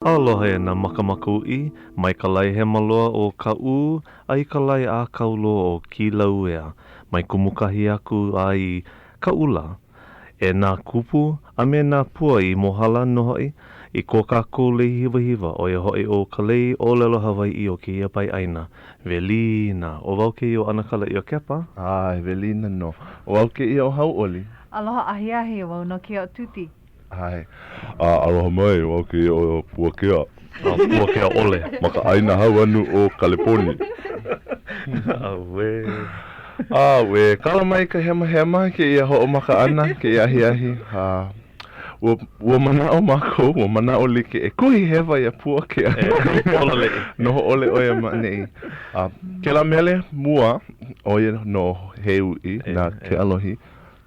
Aloha e nā makamaka uʻi, mai ka lae hema loa o Kaʻū a i ka lae ʻākau loa o Kīlauea, mai Kumukahi aku a i Kaʻula. E nā kupu a me nā pua i mōhala nō hoʻi i ko kākou lei hiwahiwa, ʻo ia hoʻi ʻo ka lei ʻōlelo Hawaiʻi o kēia pae ʻāina. Welina, ʻo wau kēia ʻo ʻAnakala Iokepa. ʻAe, welina nō. ʻO au kēia ʻo Hauʻoli. Aloha ahiahi, ʻo wau nō kēia ʻo Tuti. ʻAe. A aloha mai, ʻo au kēia ʻo Puakea. A Puakea ʻole. Ma ka ʻāina hau anu o Kaleponi. ʻAuē. ʻAuē. Kala mai ka hemahema kēia hoʻomaka ʻana, kēia ahiahi. A ua, ua manaʻo mākou, ua manaʻo like e kuhi hewa iā Puakea. E, pololei. Noho ʻole ʻo ia ma ʻaneʻi. A kēlā mele mua, ʻo ia nō He Uʻi na Keʻalohi.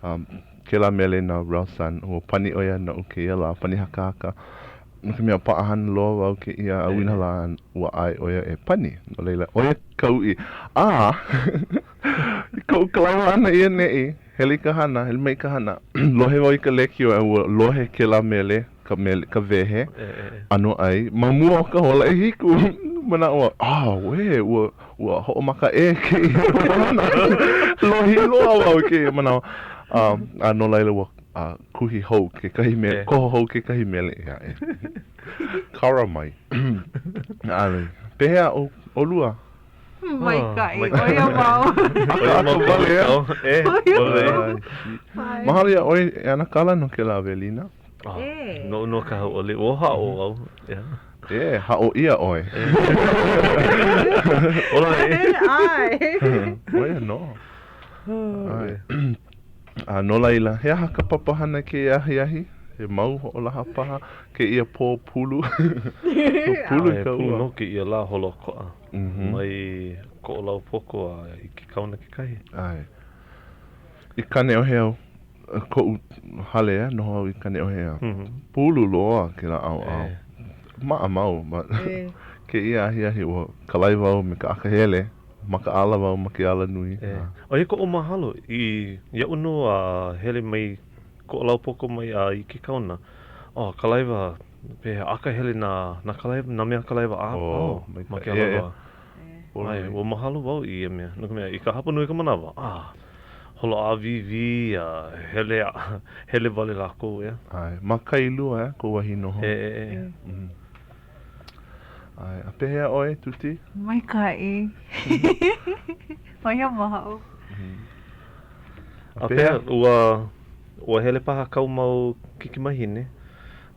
A kēlā mele na Rell Sunn, ua pani ʻo ia noʻu kēia lā, pani hakahaka. No ka mea, paʻahana loa wau kēia ʻauinalā, ua ʻae ʻo ia e pani. No laila, ʻo ia ka uʻi. A, i koʻu kalaiwa ʻana i ʻaneʻi, hele i ka hana, hele mai i ka hana, lohe wau i ka lēkiō a ua lohe kēlā mele, ka mele, ka wehe, ʻanoʻai, ma mua o ka hola ʻehiku. Manaʻo au, auē, ua Ua hoʻomaka ʻē kēia hana. Lohi loa wau i kēia manawa. A, a no laila ua a, kuhi hou kekahi mele, koho hou kekahi mele ʻē aʻe. Kara mai. ʻAʻole. Pehea ʻo, ʻolua? Maikaʻi. ʻO ia mau. ʻAkaʻaka wale a. ʻOiai. Mahalo iā ʻoe e ʻAnakala no kēlā welina. E. Noʻu nō ka hauʻoli. Ua haʻo au. Yeah. E, haʻo ʻia ʻoe. Pololei. ʻAe. ʻO ia nō. ʻAe. A no laila, he aha ka papahana kēia ahiahi? He mau hoʻolaha paha kēia pō pulu. Pulu i ka ua. Pulu nō kēia lā holoʻokoʻa. Mai Koʻolaupoko a i ke kaona kekahi. ʻAe. I Kaneohe au. Koʻu hale a noho au i Kaneohe a pulu loa kēlā ʻaoʻao. Maʻamau but kēia ahiahi ua kalaiwa au me ka akahele, makaʻala wau ma ke alanui. ʻO ia koʻu mahalo i iaʻu nō a hele mai Koʻolaupoko mai a i ke kaona, oh kalaiwa pehea akahele nā nā kalaiwa nā mea kalaiwa a pau ma ke alaloa. ʻAe, ua mahalo wau i ia mea, no ka mea, i ka hapanui o ka manawa, ah, holo ʻāwīwī a hele, hele wale lākou, ʻeā. ʻAe, ma Kailua, ʻeā, kou wahi noho. E, e, e. ʻAe, a pehea ʻoe, Tuti? Maikaʻi. ʻO ia mau. A pehea, ua, ua hele paha kāu mau keikimāhine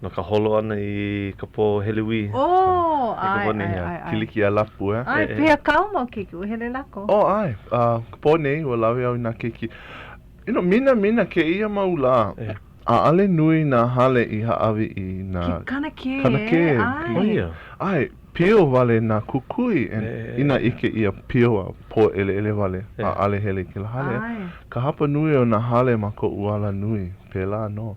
no ka holo ʻana i ka pō Helewī. Oh, ʻae, ʻae, ʻae, ʻae. Kiliki a Lapu, ʻeā? ʻAe, pehea kāu mau keiki, ua hele lākou? Oh, ʻae, uh, ka pō nei, ua lawe au i nā keiki. You know, minamina kēia mau lā, ʻaʻole nui nā hale i hāʻawi i nā. Ke kanakē, kanakē. ʻae. ʻO ia. ʻAe, pio wale nā kukui, and inā ʻike ʻia pio a pōʻeleʻele wale, ʻaʻole hele i kēlā hale. ʻAe. Ka hapa nui o nā hale ma koʻu alanui, pēlā nō.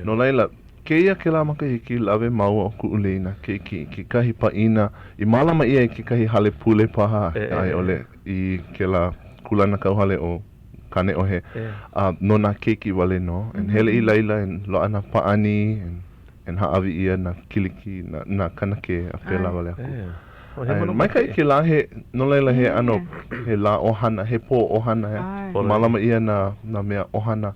No laila, kēia kēlā makahiki, lawe māua ʻo kuʻu lei i nā keiki i kekahi pāʻina i mālama ʻia i kekahi hale pule paha a i ʻole i kēlā kūlanakauhale ʻo Kāneʻohe, a no nā keiki wale nō. And hele i laila and loaʻa nā pāʻani and, and hāʻawi ʻia nā kiliki, nā, nā kanakē a pēlā wale aku. And maikaʻi kēlā, he, no laila he ʻano, he lā ʻohana, he pō ʻohana, mālama ʻia nā, nā mea ʻohana.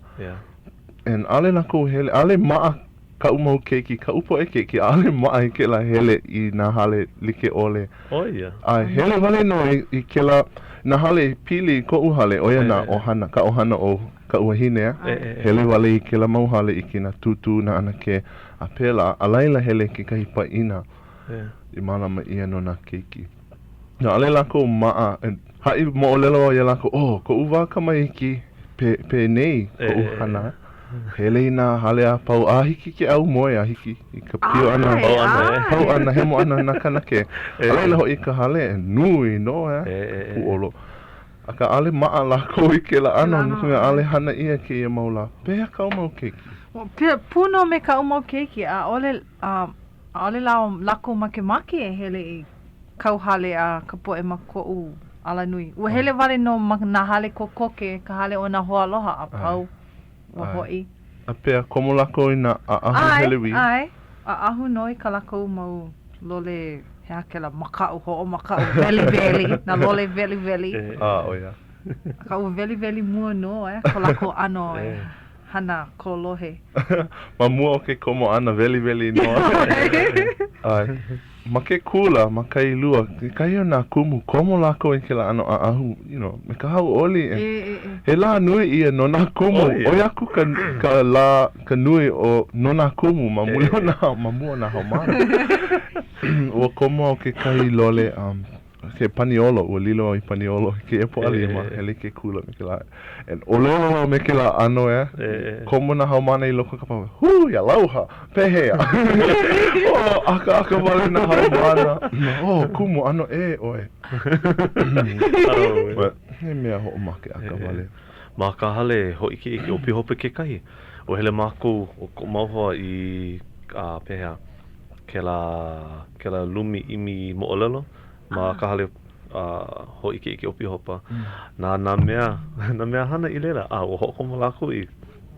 And ʻaʻole lākou hele, ʻaʻole maʻa kaʻu mau keiki, kaʻu poʻe keiki, ʻaʻole maʻa i kēlā hele i nā hale like ʻole. ʻO ia. A hele wale nō i, i kēlā, nā hale i pili i koʻu hale, ʻo ia nā ʻohana, ka ʻohana o kaʻu wahine, a hele wale i kēlā mau hale ʻike i nā tūtū, nā ʻanakē, a pēlā, a laila hele i kekahi pāʻina i mālama ʻia no nā keiki. ʻAʻole lākou maʻa, haʻi moʻolelo au iā lākou, oh, koʻu wā kamaiki, pe, penei koʻu hana, hele i nā hale a pau, a hiki ke aumoe, a hiki i ka pio ʻana, pau ʻana, hemo ʻana nā kanakē. A laila hoʻi i ka hale, nui nō, ʻeā, pūʻolo. Akā, ʻaʻole maʻa lākou i kēlā ʻano, no ka mea, ʻaʻole hana ʻia kēia mau lā. Pehea kāu mau keiki? Pū nō me kaʻu mau keiki, ʻaʻole, ʻaʻole lākou makemake e hele i kauhale a ka poʻe ma koʻu alanui. Ua hele wale nō ma nā hale kokoke, ka hale o nā hoaaloha a pau, ua hoʻi. A pehea, komo lākou i nā ʻaʻahu Helewī? ʻAe, ʻaʻahu nō i kā lākou mau. lole, he aha kēlā, makaʻu, hoʻomakaʻu, weliweli, nā lole weliweli. Ah, ʻo ia. Akā ua weliweli mua nō, eh, ko lākou ʻano e hana kolohe. Ma mua o ke komo ʻana, weliweli nō. ʻAe. Ma ke kula, ma Kailua, kekahi o nā kumu, komo lākou i kēlā ʻano ʻaʻahu, you know, me ka hauʻoli. He lā nui ia no nā kumu, ʻoi aku ka, ka lā, ka nui o, no nā kumu ma muli o nā, ma mua o nā haumāna. Ua komo au kekahi lole, um, he paniolo, ua lilo au i paniolo i kēia Pōʻalima, hele i ke kula me kēlā. And ʻōlelo au me kēlā ʻano, eh, komo nā haumāna i loko o ka papa, hū, aloha, pehea? Oh, ʻakaʻaka wale nā haumāna. Oh, kumu, ʻano ʻē ʻoe. But, he mea hoʻomākeʻaka wale. Ma ka hale hōʻikeʻike ʻo Pihopa kekahi, ua hele mākou ʻo koʻu mau hoa i, a, pehea, kēlā, kēlā lumi ʻimi moʻolelo ma ka hale hōʻikeʻike ʻo Pihopa. Na nā mea, nā mea hana i laila, a ua hoʻokomo lākou i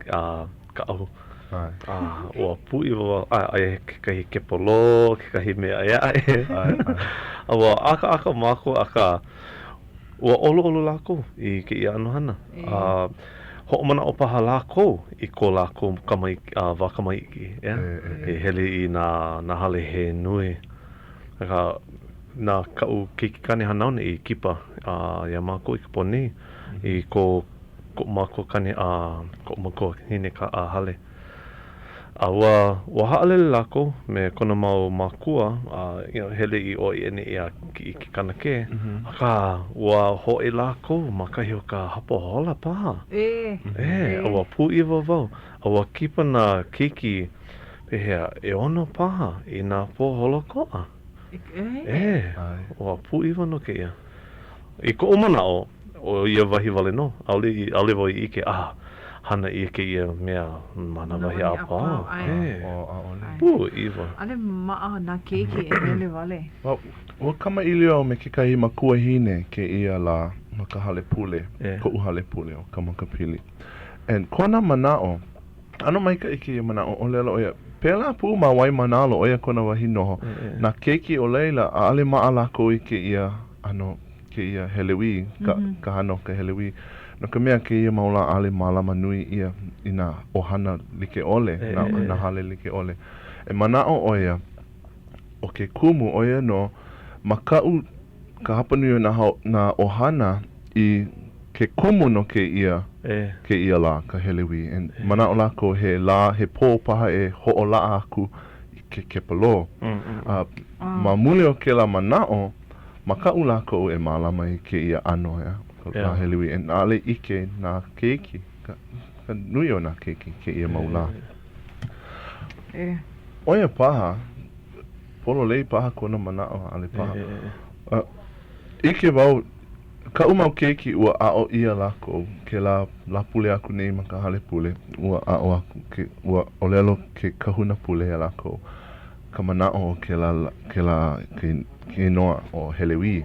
ka ʻahu. A ua pūʻiwa wau, a aia kekahi kepalō, kekahi mea ʻē aʻe. A ua ʻakaʻaka mākou, akā, Ua ʻoluʻolu lākou i kēia ʻano hana, a hoʻomanaʻo paha lākou i ko lākou wā kamaiki, ʻeā, e hele i nā nā hale he nui. Akā, na kaʻu keikikāne hānau nei i kipa iā mākou i ka pō nei i ko koʻu makuakāne a koʻu makuahine hale. A ua, ua haʻalele lākou me kona mau mākua, a, you know, hele i ʻō i ʻaneʻi a kiʻi i ke kanakē, akā, ua hoʻi lākou ma kahi o ka hapa hola paha. ʻĒ. ʻĒ, a ua pūʻiwa wau, a ua kipa nā keiki, pehea, ʻeono paha i nā pō holoʻokoʻa. ʻĒ. ʻĒ, ua pūʻiwa nō kēia. I koʻu manaʻo, ʻo ia wahi wale nō, ʻaʻole i, ʻaʻole wau i ʻike, ah, hana ʻia kēia mea ma nā wahi a pau. ʻAe. ʻAʻole. Pūʻiwa. ʻAʻole maʻa nā keiki e hele wale. Well, ua kamaʻilio au me kekahi makuahine kēia lā ma ka hale pule, koʻu hale pule ʻo Kaumakapili. And kona manaʻo, ʻano maikaʻi kēia manaʻo, ʻōlelo ʻo ia, pēlā pū ma Waimānalo, ʻo ia kona wahi noho. Nā keiki o laila, ʻaʻole maʻa lākou i kēia ʻano, kēia Helewī, ka, ka hana o ka Helewī. No ka mea, kēia mau lā ʻaʻole mālama nui ʻia i nā ʻohana like ʻole, nā, nā hale like ʻole. E manaʻo ʻo ia, ʻo ke kumu, ʻo ia nō, makaʻu ka hapanui o nā, nā ʻohana i ke kumu no kēia, kēia lā, ka Helewī. And manaʻo lākou he lā, he pō paha e hoʻolaʻa aku i ke kepalō. A ma muli o kēlā manaʻo, makaʻu lākou e mālama i kēia ʻano, ʻeā, ka lā Helewī, and ʻaʻole ʻike nā keiki, ka, ka nui o nā keiki kēia mau lā. ʻO ia paha, pololei paha kona manaʻo, ʻaʻole paha. A, ʻike wau, kaʻu mau keiki ua aʻo ʻia lākou kēlā Lāpule aku nei ma ka hale pule, ua aʻo aku ke, ua ʻōlelo ke kahuna pule iā lākou ka manaʻo o kēlā, kēlā, ke, ke inoa ʻo Helewī.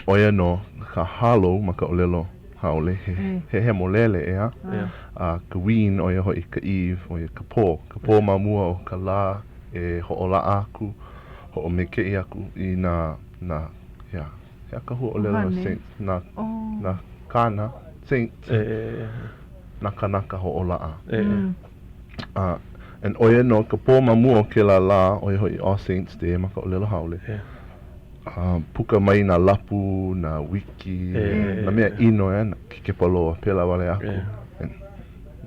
ʻO ia nō ka hallow ma ka ʻōlelo haole, he, he hemolele, ʻeā? A ka ween, ʻo ia hoʻi ka eve, ʻo ia ka pō, ka pō ma mua o ka lā e hoʻolaʻa aku, hoʻomaikaʻi aku i nā, nā, he aha, he aha ka huaʻōlelo no saints, nā, nā kāna, saints, nā kānaka hoʻolaʻa. A, and ʻo ia nō ka pō ma mua o kēlā lā, ʻo ia hoʻi All Saints Day ma ka ʻōlelo haole. A, puka mai nā lapu, nā wiki, nā mea ʻino, ʻeā, nā ke kepalō a pēlā wale aku. And,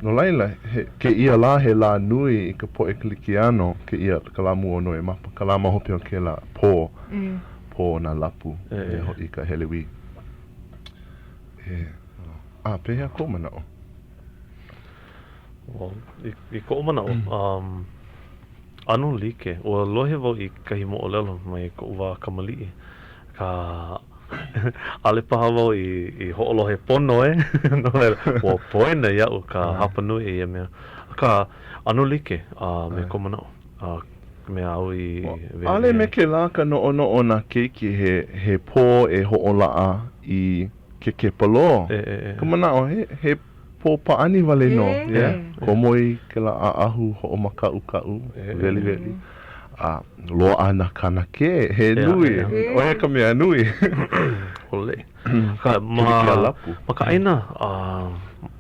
no laila, he, kēia lā he lā nui i ka poʻe Kalikiano, kēia ka lā mua o Nowemapa, ka lā ma hope o kēlā pō, pō o nā lapu, ʻo ia hoʻi ka Helewī. E, a, pehea kou manaʻo? Well, i, i koʻu manaʻo, um, ʻano like. Ua lohe wau i kekahi moʻolelo mai koʻu wā kamaliʻi, akā ʻaʻole paha wau i, i hoʻolohe pono e, no laila, ua poina iaʻu ka hapanui o ia mea. Akā, ʻano like uh, me kou manaʻo, uh, ka mea āu i wehewehe ai. ʻAʻole me kēlā ka noʻonoʻo o nā keiki he, he pō e hoʻolaʻa i ke kepalō. Ka manaʻo, he, he Pō pāʻani wale nō, yeah. Komo i kēlā ʻaʻahu hoʻomākaʻukaʻu, weliweli. A loaʻa nā kanakē he nui, ʻo ia ka mea nui. ʻOle. Akā, ma, ma ka ʻāina,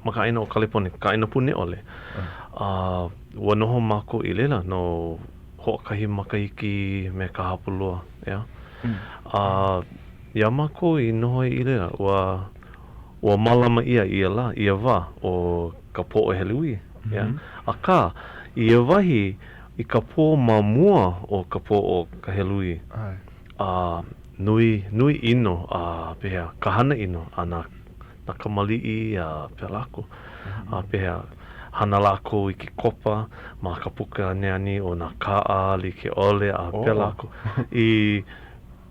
ma ka ʻāina o Kaleponi, ka ʻāina puni ʻole, a ua noho mākou i laila no hoʻokahi makahiki me ka hapalua, ʻeā. A iā mākou i noho ai i laila, ua, ua mālama ʻia ia lā, ia wā, ʻo ka pō o Helewī, ʻeā. Akā, i ia wahi, I ka pō ma mua o ka pō o ka Helewī, a nui, nui ʻino, a pehea, ka hana ʻino a nā, nā kamaliʻi a pēlā aku. A pehea, hana lākou i ke kopa ma ka puka aniani o nā kaʻa like ʻole a pēlā aku. I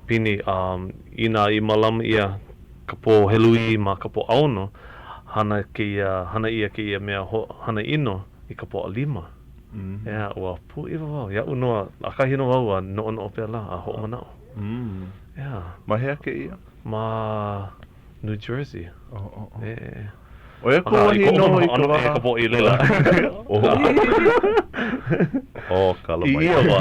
pini, a inā i mālama ʻia ka pō Helewī ma ka Pōʻaono, hana kēia, hana ʻia kēia mea hana ʻino i ka Pōʻalima. ʻEā, ua pūʻiwa wau. Iaʻu nō, ʻakahi nō wau a noʻonoʻo pēlā a hoʻomanaʻo. ʻEā. Ma hea kēia? Ma New Jersey. ʻE. ʻO ia kou wahi noho i ka wā. ʻAno ʻē ka poʻe i laila. ʻO, kala mai. I ia wā.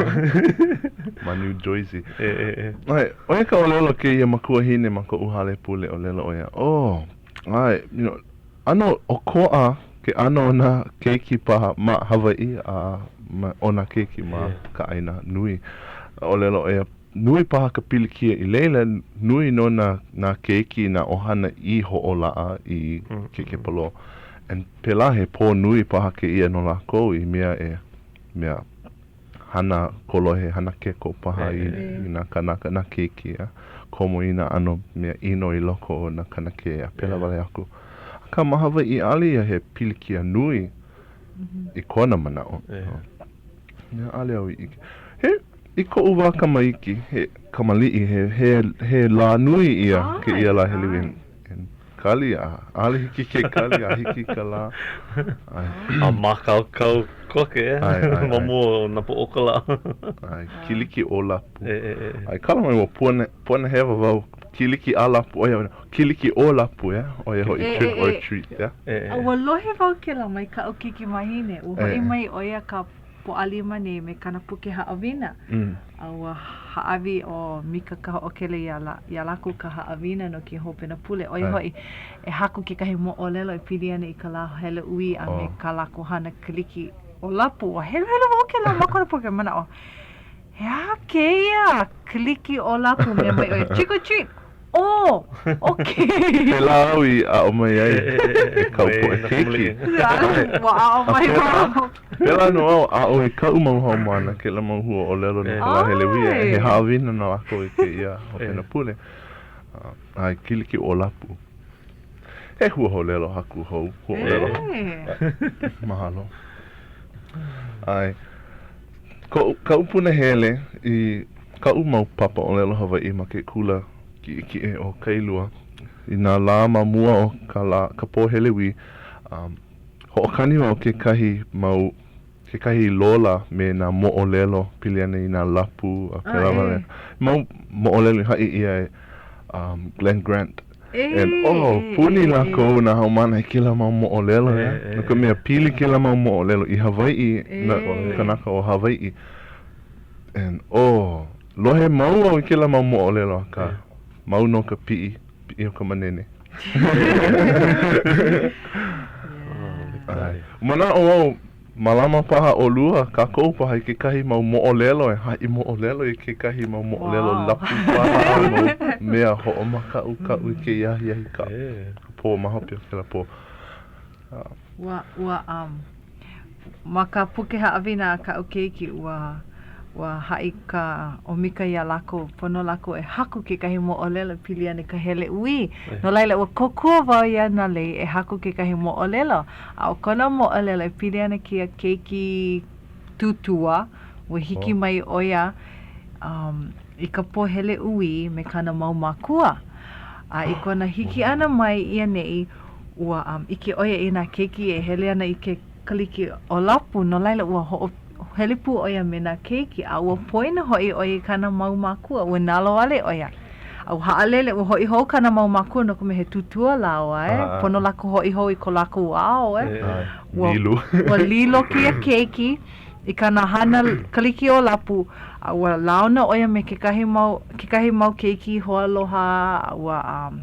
Ma New Jersey. ʻE. ʻO ia ka ʻōlelo kēia makuahine ma koʻu hale pule ʻōlelo ʻo ia, oh, ʻae, you know, ʻano ʻokoʻa ke ʻano o nā keiki paha ma Hawaiʻi a ma o nā keiki ma ka ʻāina nui. ʻŌlelo ʻo ia, nui paha ka pilikia i laila, nui nō nā nā keiki, nā ʻohana i hoʻolaʻa i ke kepalō. And pēlā he pō nui paha kēia no lākou i mea e mea hana kolohe, hana keko paha i nā kānaka, nā keiki, a komo i nā ʻano mea ʻino i loko o nā kanakē a pēlā wale aku. Akā ma Hawaiʻi, ʻaʻole ia he pilikia nui i kona manaʻo. ʻAʻole au i ʻike. He, i koʻu wā kamaiki, he kamaliʻi, he, he, he lā nui ia kēia lā Helewī. Kali a ʻaʻole hiki ke kali a hiki ka lā. A mākaukau koke ma mua o nā poʻo o ka lā. ʻAe, kiliki ʻōlapu. ʻAe, kala mai ua puana, puana hewa wau, kiliki ʻālapu, ʻo ia, kiliki ʻōlapu, ʻeā, ʻo ia hoʻi trick or treat, ʻeā. A ua lohe wau kēlā mai kaʻu keikimāhine, ua hoʻi mai ʻo ia ka Pōʻalima nei me kāna puke haʻawina, a ua hāʻawi ʻo Mika Kahoʻokele iā, iā lākou ka haʻawina no kēia hopena pule, ʻo ia hoʻi, e haku kekahi moʻolelo e pili ana i ka lā Helewī a me kā lākou hana kiliki ʻōlapu. Ua heluhelu wau kēlā ma kona puke manaʻo, he aha kēia kiliki ʻōlapu mea mai ʻo ia, trick or treat! Oh, okay. Pēlā au i aʻo mai ai e kaʻu poʻe keiki. Ua aʻo mai wau. Pēlā nō au aʻo i kaʻu mau haumāna kēlā mau hua ʻōlelo no ka lā Helewī a he haʻawina na lākou i kēia hopena pule. ʻAe, kiliki ʻōlapu. He huaʻōlelo haku hou, huaʻōlelo. Mahalo. ʻAe. Koʻu, kaʻu punahele i kaʻu mau papa ʻōlelo Hawaiʻi ma ke kula kiʻekiʻe o Kailua i nā lā ma mua o ka lā, ka pō Helewī, um, hoʻokani wau kekahi mau, kekahi lola me nā moʻolelo pili ana i nā lapu a pēlā wale. Mau moʻolelo i haʻi ʻia e um, Glen Grant. And, oh, puni lākou nā haumāna i kēlā mau moʻolelo, ʻeā? No ka mea, pili kēlā mau moʻolelo i Hawaiʻi, nā kānaka o Hawaiʻi. And, oh, lohe mau au i kēlā mau moʻolelo, akā, mau nō ka piʻi, piʻi o ka manene. Manaʻo au, Mālama paha ʻolua, kākou paha i kekahi mau moʻolelo e haʻi moʻolelo i kekahi mau moʻolelo lapu paha, mau mea hoʻomākaʻukaʻu i kēia ahiahi ka pō ma hope o kēlā pō. Ua, ua, um, ma ka puke haʻawina a kaʻu keiki, ua, ua haʻi ka ʻo Mika iā lākou, pono lākou e haku kekahi moʻolelo e pili ana i ka Helewī. No laila, ua kōkua wau iā Nalei e haku kekahi moʻolelo. A ʻo kona moʻolelo e pili ana kēia keiki tūtūa, ua hiki mai ʻo ia um, i ka pō Helewī me kāna mau mākua. A i kona hiki ʻana mai i ʻaneʻi, ua um, ʻike ʻo ia i nā keiki e hele ana i ke kaliki ʻōlapu, no laila ua hoʻo hele pū ʻo ia me nā keiki, a ua poina hoʻi ʻo ia i kāna mau mākua, ua nalowale ʻo ia. A ua haʻalele, ua hoʻi hou kāna mau mākua no ka mea he tūtūa lāua, e. Pono lākou hoʻi hou i ko lākou ao, e. Ua, ua lilo kēia keiki i kāna hana kaliki ʻōlapu. A ua launa ʻo ia me kekahi mau, kekahi mau keiki hoaloha, a ua, um,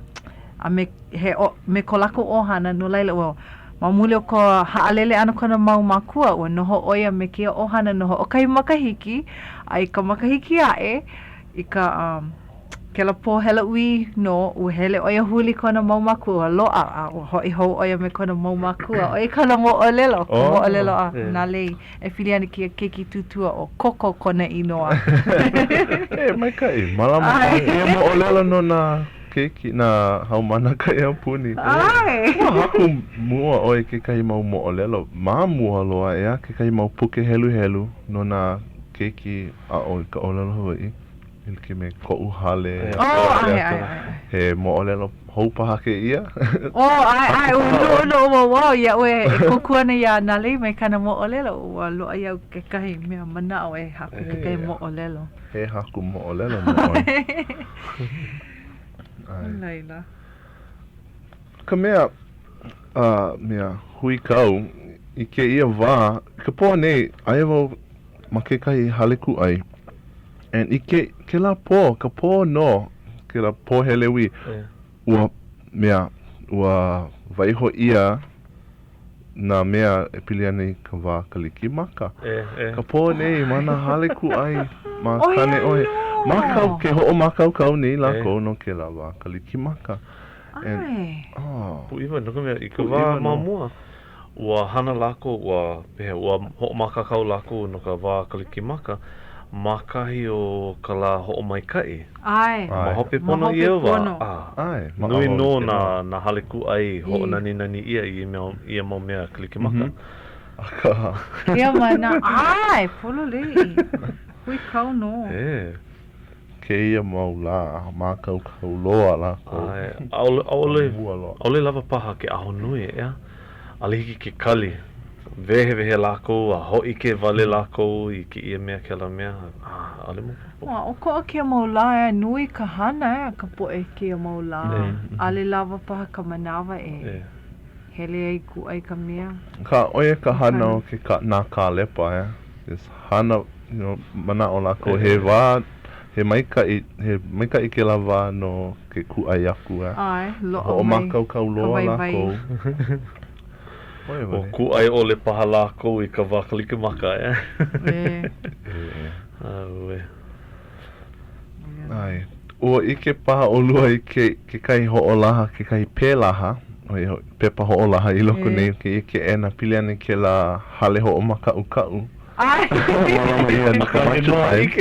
a me, he, o, me ko lākou ʻohana, no laila, ua, ma muli o ka haʻalele ʻana o kona mau mākua, ua noho ʻo ia me kēia ʻohana no hoʻokahi makahiki, a i ka makahiki aʻe, i ka, um, kēlā pō Helauī nō, ua hele ʻo ia huli kona mau mākua, ua loaʻa, a ua hoʻi hou ʻo ia me kona mau mākua. ʻO ia kāna moʻolelo, ka Oh, moʻolelo a yeah. Nalei e pili ana i kēia keiki tūtūa ʻo Koko kona inoa. E, maikaʻi. Mālama ʻAe. kēia moʻolelo no nā keiki, nā haumāna kaiapuni. ʻAe. Ua haku mua ʻoe i kekahi mau moʻolelo ma mua loa, ʻeā, kekahi mau puke heluhelu no nā keiki aʻo i ka ʻōlelo Hawaiʻi. E like me koʻu hale. Oh, ʻae, ʻae, ʻae. He moʻolelo hou paha kēia? Oh, ʻae, ʻae, ua noʻonoʻo wau, wow, iaʻu e kōkua ana iā Nalei me kāna moʻolelo, ua loaʻa iaʻu kekahi mea manaʻo e haku i kekahi moʻolelo. He haku moʻolelo nō ʻoe. No laila. Ka mea, a, mea huikau i kēia wā, i ka pō nei, aia wau ma kekahi hale kūʻai, and i ke, kēlā pō, ka pō nō, kēlā pō Heleuī, ua mea, ua waiho ʻia nā mea e pili ana i ka wā Kalikimaka. Ka pō nei ma nā hale kūʻai ma Kāneʻohe. Mākau, ke hoʻomākaukau nei lākou no kēlā wā Kalikimaka. And, oh. Pūʻiwa, no ka mea, i ka wā ma mua, Ua hana lākou, ua, pehea, ua hoʻomākaukau lākou no ka wā Kalikimaka ma kahi o ka lā hoʻomaikaʻi. ʻAe. Ma hope pono ia wā, a nui nō nā, nā hale kūʻai hoʻonaninani ʻia i ia mea, ia mau mea Kalikimaka. Akā. Ia mana, ʻae, pololei. Huikau nō. E. Kēia mau lā, mākaukau loa lākou. ʻAe, ʻaʻole, ʻaʻole, ʻaʻole lawa paha ke ahonui, ʻeā? ʻAʻole hiki ke kali. Wehewehe lākou a hōʻike wale lākou i kēia mea kēlā mea, a ʻaʻole maopopo. Ua ʻokoʻa kēia mau lā, ʻeā, nui ka hana, ʻeā, ka poʻe kēia mau lā. ʻAʻole lawa paha ka manawa e hele ai kūʻai ka mea. Akā, ʻo ia ka hana o ke ka, nā kālepa, ʻeā? Just hana, you know, manaʻo lākou he wā, he maikaʻi, he maikaʻi kēlā wā no ke kūʻai aku, ʻeā. ʻAe, loaʻa mai Hoʻomākaukau ka loa waiwai. lākou. ʻO ia ʻO wale. kūʻai ʻole paha lākou i ka wā Kalikimaka, ʻeā? E. E. Auē. ʻAe. Ua ʻike paha ʻolua i ke, kekahi hoʻolaha, kekahi pelaha, ʻo ia hoʻi, pepa hoʻolaha i loko nei o kēia keʻena pili ana i kēlā hale hoʻomākaʻukaʻu. ʻAe. Mālama ʻia no ka March of Dimes.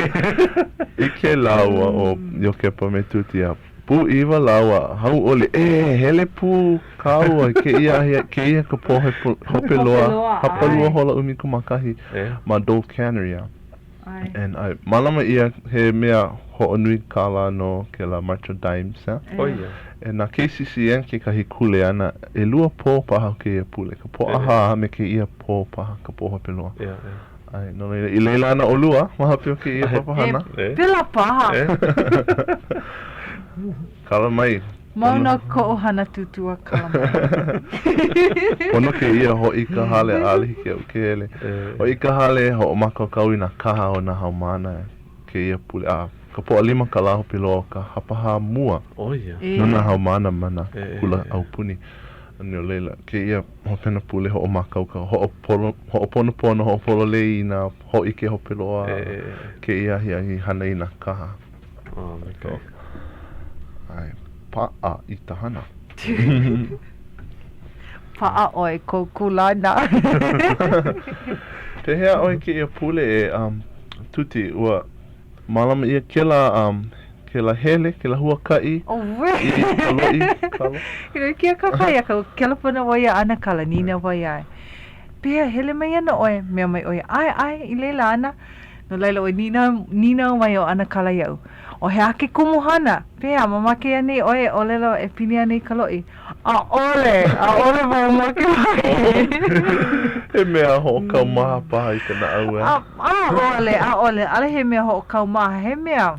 ʻIke lāua ʻo Iokepa me Tuti a pūʻiwa lāua hauʻoli, E, hele pū kāua i kēia ahi, kēia ka pō hope loa, hapalua hola 11 ma Dole Cannery. ʻAe. And ʻae, mālama ʻia he mea hoʻonui kālā no kēlā March of Dimes, ʻeā? ʻO ia. E na KCCN kekahi kuleana, ʻelua pō paha o kēia pule, ka Pōʻahā a me kēia pō paha, ka pō hope loa. ʻEā, ʻeā. ʻAe, no laila, i laila ana ʻolua ma hope o kēia papahana. E, pēlā paha. Kala mai. Mau nō koʻu hana tūtū a kala mai. Pono kēia hoʻi i ka hale, ʻaʻole hiki iaʻu ke hele. Hoʻi i ka hale, hoʻomākaukau i nā kaha o nā haumāna kēia pule. A ka Pōʻalima ka lā hope loa o ka hapahā mua ʻO ia. no nā haumāna ma nā kula aupuni. No laila, kēia hopena pule hoʻomākaukau, hoʻopolo, hoʻoponopono, hoʻopololei i nā hōʻike hope loa kēia ahiahi hana i nā kaha. Oh, maikaʻi. ʻAe, paʻa i ka hana. Paʻa ʻoe kou kūlana. Pehea ʻoe kēia pule e um, Tuti, ua mālama ʻia kēlā um, kēlā hele, kēlā huakaʻi ʻAuē. i ka loʻi kalo? You know, kēia kakahiaka, ua kelepona wau iā ʻAnakala, nīnau wau iā ia, Pehea, hele mai ana ʻoe? Mea mai ʻo ia, ʻAe, ʻae, i laila ana. No laila ua nīnau, nīnau mai ʻo ʻAnakala iaʻu, ʻO he aha ke kumuhana? Pehea, mamake anei ʻoe e ʻōlelo e pili ana i ka loʻi? ʻAʻole! ʻAʻole wau makemake! He mea hoʻokaumaha paha i ka naʻau, ʻeā? ʻAʻole, ʻaʻole, ʻaʻole he mea hoʻokaumaha, he mea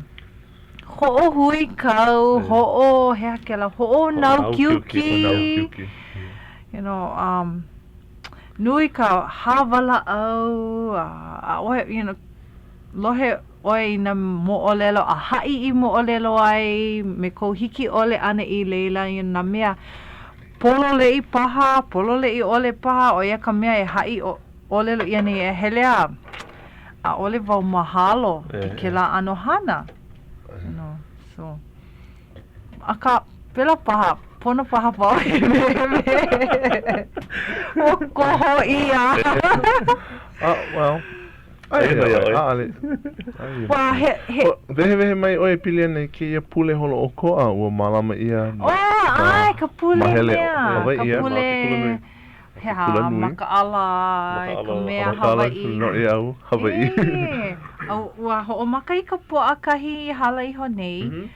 hoʻohuikau, hoʻo, he aha kēlā, hoʻonāukiuki. Hoʻonāukiuki. You know, um, Nui ka hāwalaʻau a ʻaʻohe, you know, lohe. ʻoe i nā moʻolelo a haʻi i moʻolelo ai me kou hiki ʻole ʻana i laila i nā mea pololei paha, pololei ʻole paha, ʻo ia ka mea e haʻi ʻōlelo ʻia nei e hele a ʻaʻole wau mahalo i kēlā ʻano hana. No, so. Akā, pēlā paha, pono paha wau e wehewehe. Ua koho ʻia. Ah, well, aia nō iā ʻoe. ʻAʻole. Ua, he, he. Wehewehe mai ʻoe e pili ana i kēia pule holoʻokoʻa ua mālama ʻia. Oh, ʻae, ka pule Mahele mea. Hawaiʻi, Ka pule. Ma ke kulanui. He aha, makaʻala i ka mea Hawaiʻi. Noʻeau Hawaiʻi. E, a ua hoʻomaka i ka Pōʻakahi i hala iho nei.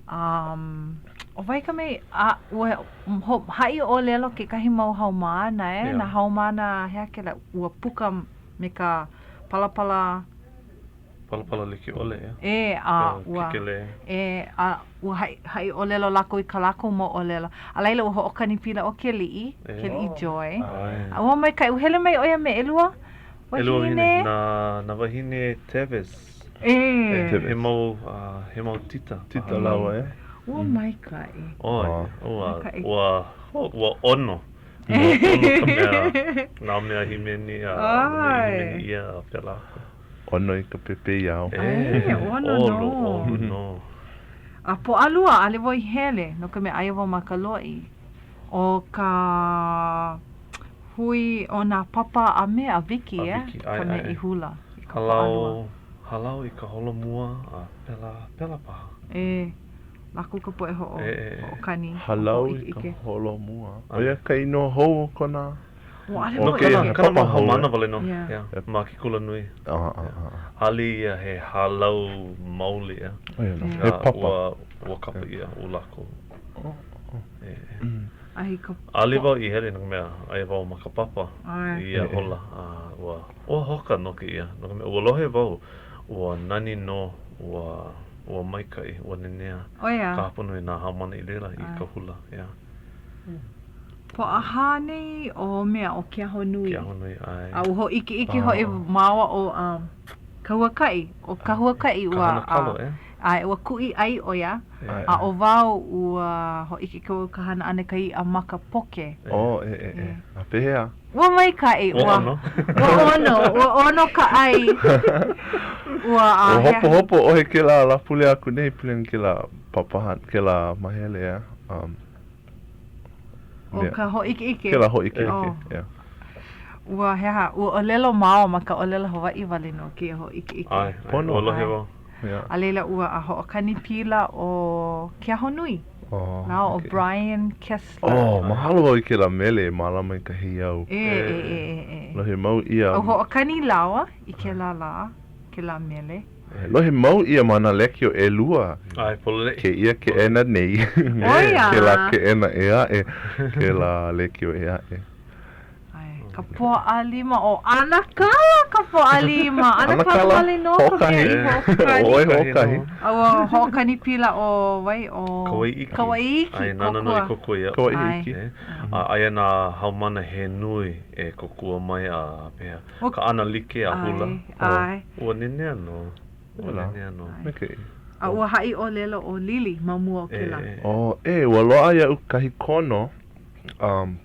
Um, ʻo wai ka mea, a ua haʻi ʻōlelo kekahi mau haumāna, e, nā haumāna he aha kēlā, ua puka me ka palapala Palapala like ʻole, ʻeā? E, a ua, e, a ua haʻi, haʻi ʻōlelo lākou i kā lākou mau ʻōlelo. A laila ua hoʻokani pila ʻo Keliʻi, Keliʻi Joy. A ua maikaʻi, ua hele mai ʻo ia me ʻelua wahine. ʻElua wahine, nā, nā wahine Teves. E. He mau, he mau tita. Tita lāua, e. Ua maikaʻi. ʻOe, ua, ua, ua ʻono. Ua ʻono ka mea, nā mea hīmeni a nā mea i hīmeni ʻia a pēlā aku. ʻOno i ka pepeiao. E, ʻono nō. ʻOno nō. A Pōʻalua, ʻaʻole wau i hele, no ka mea, aia wau ma ka loʻi. ʻO ka hui o nā papa a me a Vicky, e, ka mea i hula i ka Pōʻalua. Hālau i ka holomua a pēlā, pēlā paha. E, lākou ka poʻe hoʻo, hoʻokani, Hālau i ka holomua. ʻO ia ka inoa hou o kona ʻO kēia he papa haumāna wale nō ma ke kula nui. ʻAʻole ia he hālau maoli ʻeā. He papa. Ua kapa ʻia ʻo lākou. ʻAʻole wau i hele no ka mea, aia wau ma ka papa i ia hola. Ua ua hoka nō kēia, no ka mea, ua lohe wau, ua nani nō, ua ua maikaʻi, ua nenea ka hapanui nā haumāna i laila i ka hula. Pōʻahā nei ʻo mea ʻo Keahonui. Keahonui, ʻae. A ua hōʻikeʻike hoʻi māua ʻo um, ka huakaʻi, ʻo ka huakaʻi ua... Ka hana kalo, e? ʻAe, ua kuʻi ʻai ʻo ia, a ʻo wau ua hōʻikeʻike wau i ka hana ʻana i ka iʻa maka poke. Oh, e, e, e. A pehea? Ua maikaʻi, ua... Ua ʻono. Ua ʻono, ua ʻono ka ʻai. Ua, a... Ua hopohopo ʻoe kēlā Lāpule aku nei, pili ana kēlā papahana, kēlā mahele, ʻeā? Um, ʻO ka hōʻikeʻike. Kēlā hōʻikeʻike, yeah. Ua, he aha, ua ʻōlelo māua ma ka ʻōlelo Hawaiʻi wale nō kēia hōʻikeʻike. ʻAe, pono. Ua lohe wau. Yeah. A laila ua a hoʻokani pila ʻo Keahonui. Oh, lāua ʻo okay. Brian Kessler. Oh, mahalo wau i kēlā mele e mālama i ka heiau. E, e, e, e, e. Lohe mau ʻia. Ua hoʻokani lāua i kēlā lā, kēlā mele. Lohe mau ʻia ma nā lekiō ʻelua. ʻAe, pololei. Kēia keʻena nei. ʻO ia. Kēlā keʻena ʻē aʻe. Kēlā lekiō ʻē aʻe. ʻAe, ka Pōʻalima ʻo ʻAnakala ka Pōʻalima. ʻAnakala wale nō ka mea i hoʻokani. ʻOe hoʻokahi. A ua hoʻokani pila ʻo wai ʻo Kawaiiki. Kawaiiki. ʻAe, nāna nō i kōkua iaʻu. Kawaiiki. A aia nā haumāna he nui e kōkua mai a pehea. Kaʻana like a hula. ʻAe. Ua nenea nō. Ua nenea nō. Maikaʻi. A ua haʻi ʻōlelo ʻo Lili ma mua o kēlā. Oh, e, ua loaʻa iaʻu kahi kono, um,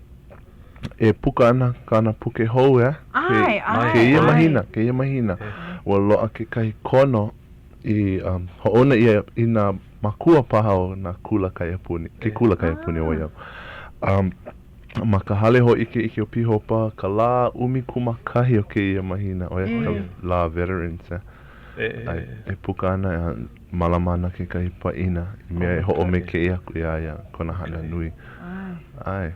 e puka ana kāna puke hou, ʻeā? ʻAe, ʻae, Kēia mahina, kēia mahina, ua loaʻa kekahi kono i um, hoʻouna ʻia i nā makua paha o nā kula kaiapuni, ke kula kaiapuni o Waiau. Um, Ma ka Hale Hōʻikeʻike o Pīhopa ka lā 11 o kēia mahina, ʻo ia ka lā Veterans, a e puka ana a mālama ana kekahi pāʻina i mea e hoʻomaikaʻi aku iā ia kona hana nui. ʻAe.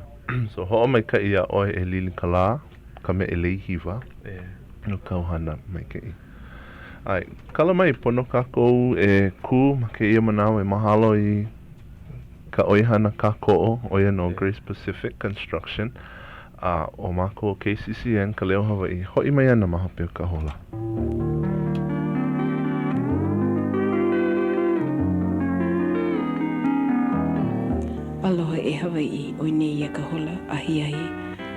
So hoʻomaikaʻi iā ʻoe e Lili Kalā, ka mea e lei hiwa no kāu hana maikaʻi. ʻAe, kala mai, pono kākou e kū ma kēia manawa e mahalo i ka ʻoihana kākoʻo, ʻo ia nō Grace Pacific Construction, a ʻo mākou ʻo KCCN, Ka Leo Hawaiʻi, hoʻi mai ana ma hope o ka hola. Aloha e Hawaiʻi, ʻoi nei ia ka hola ahiahi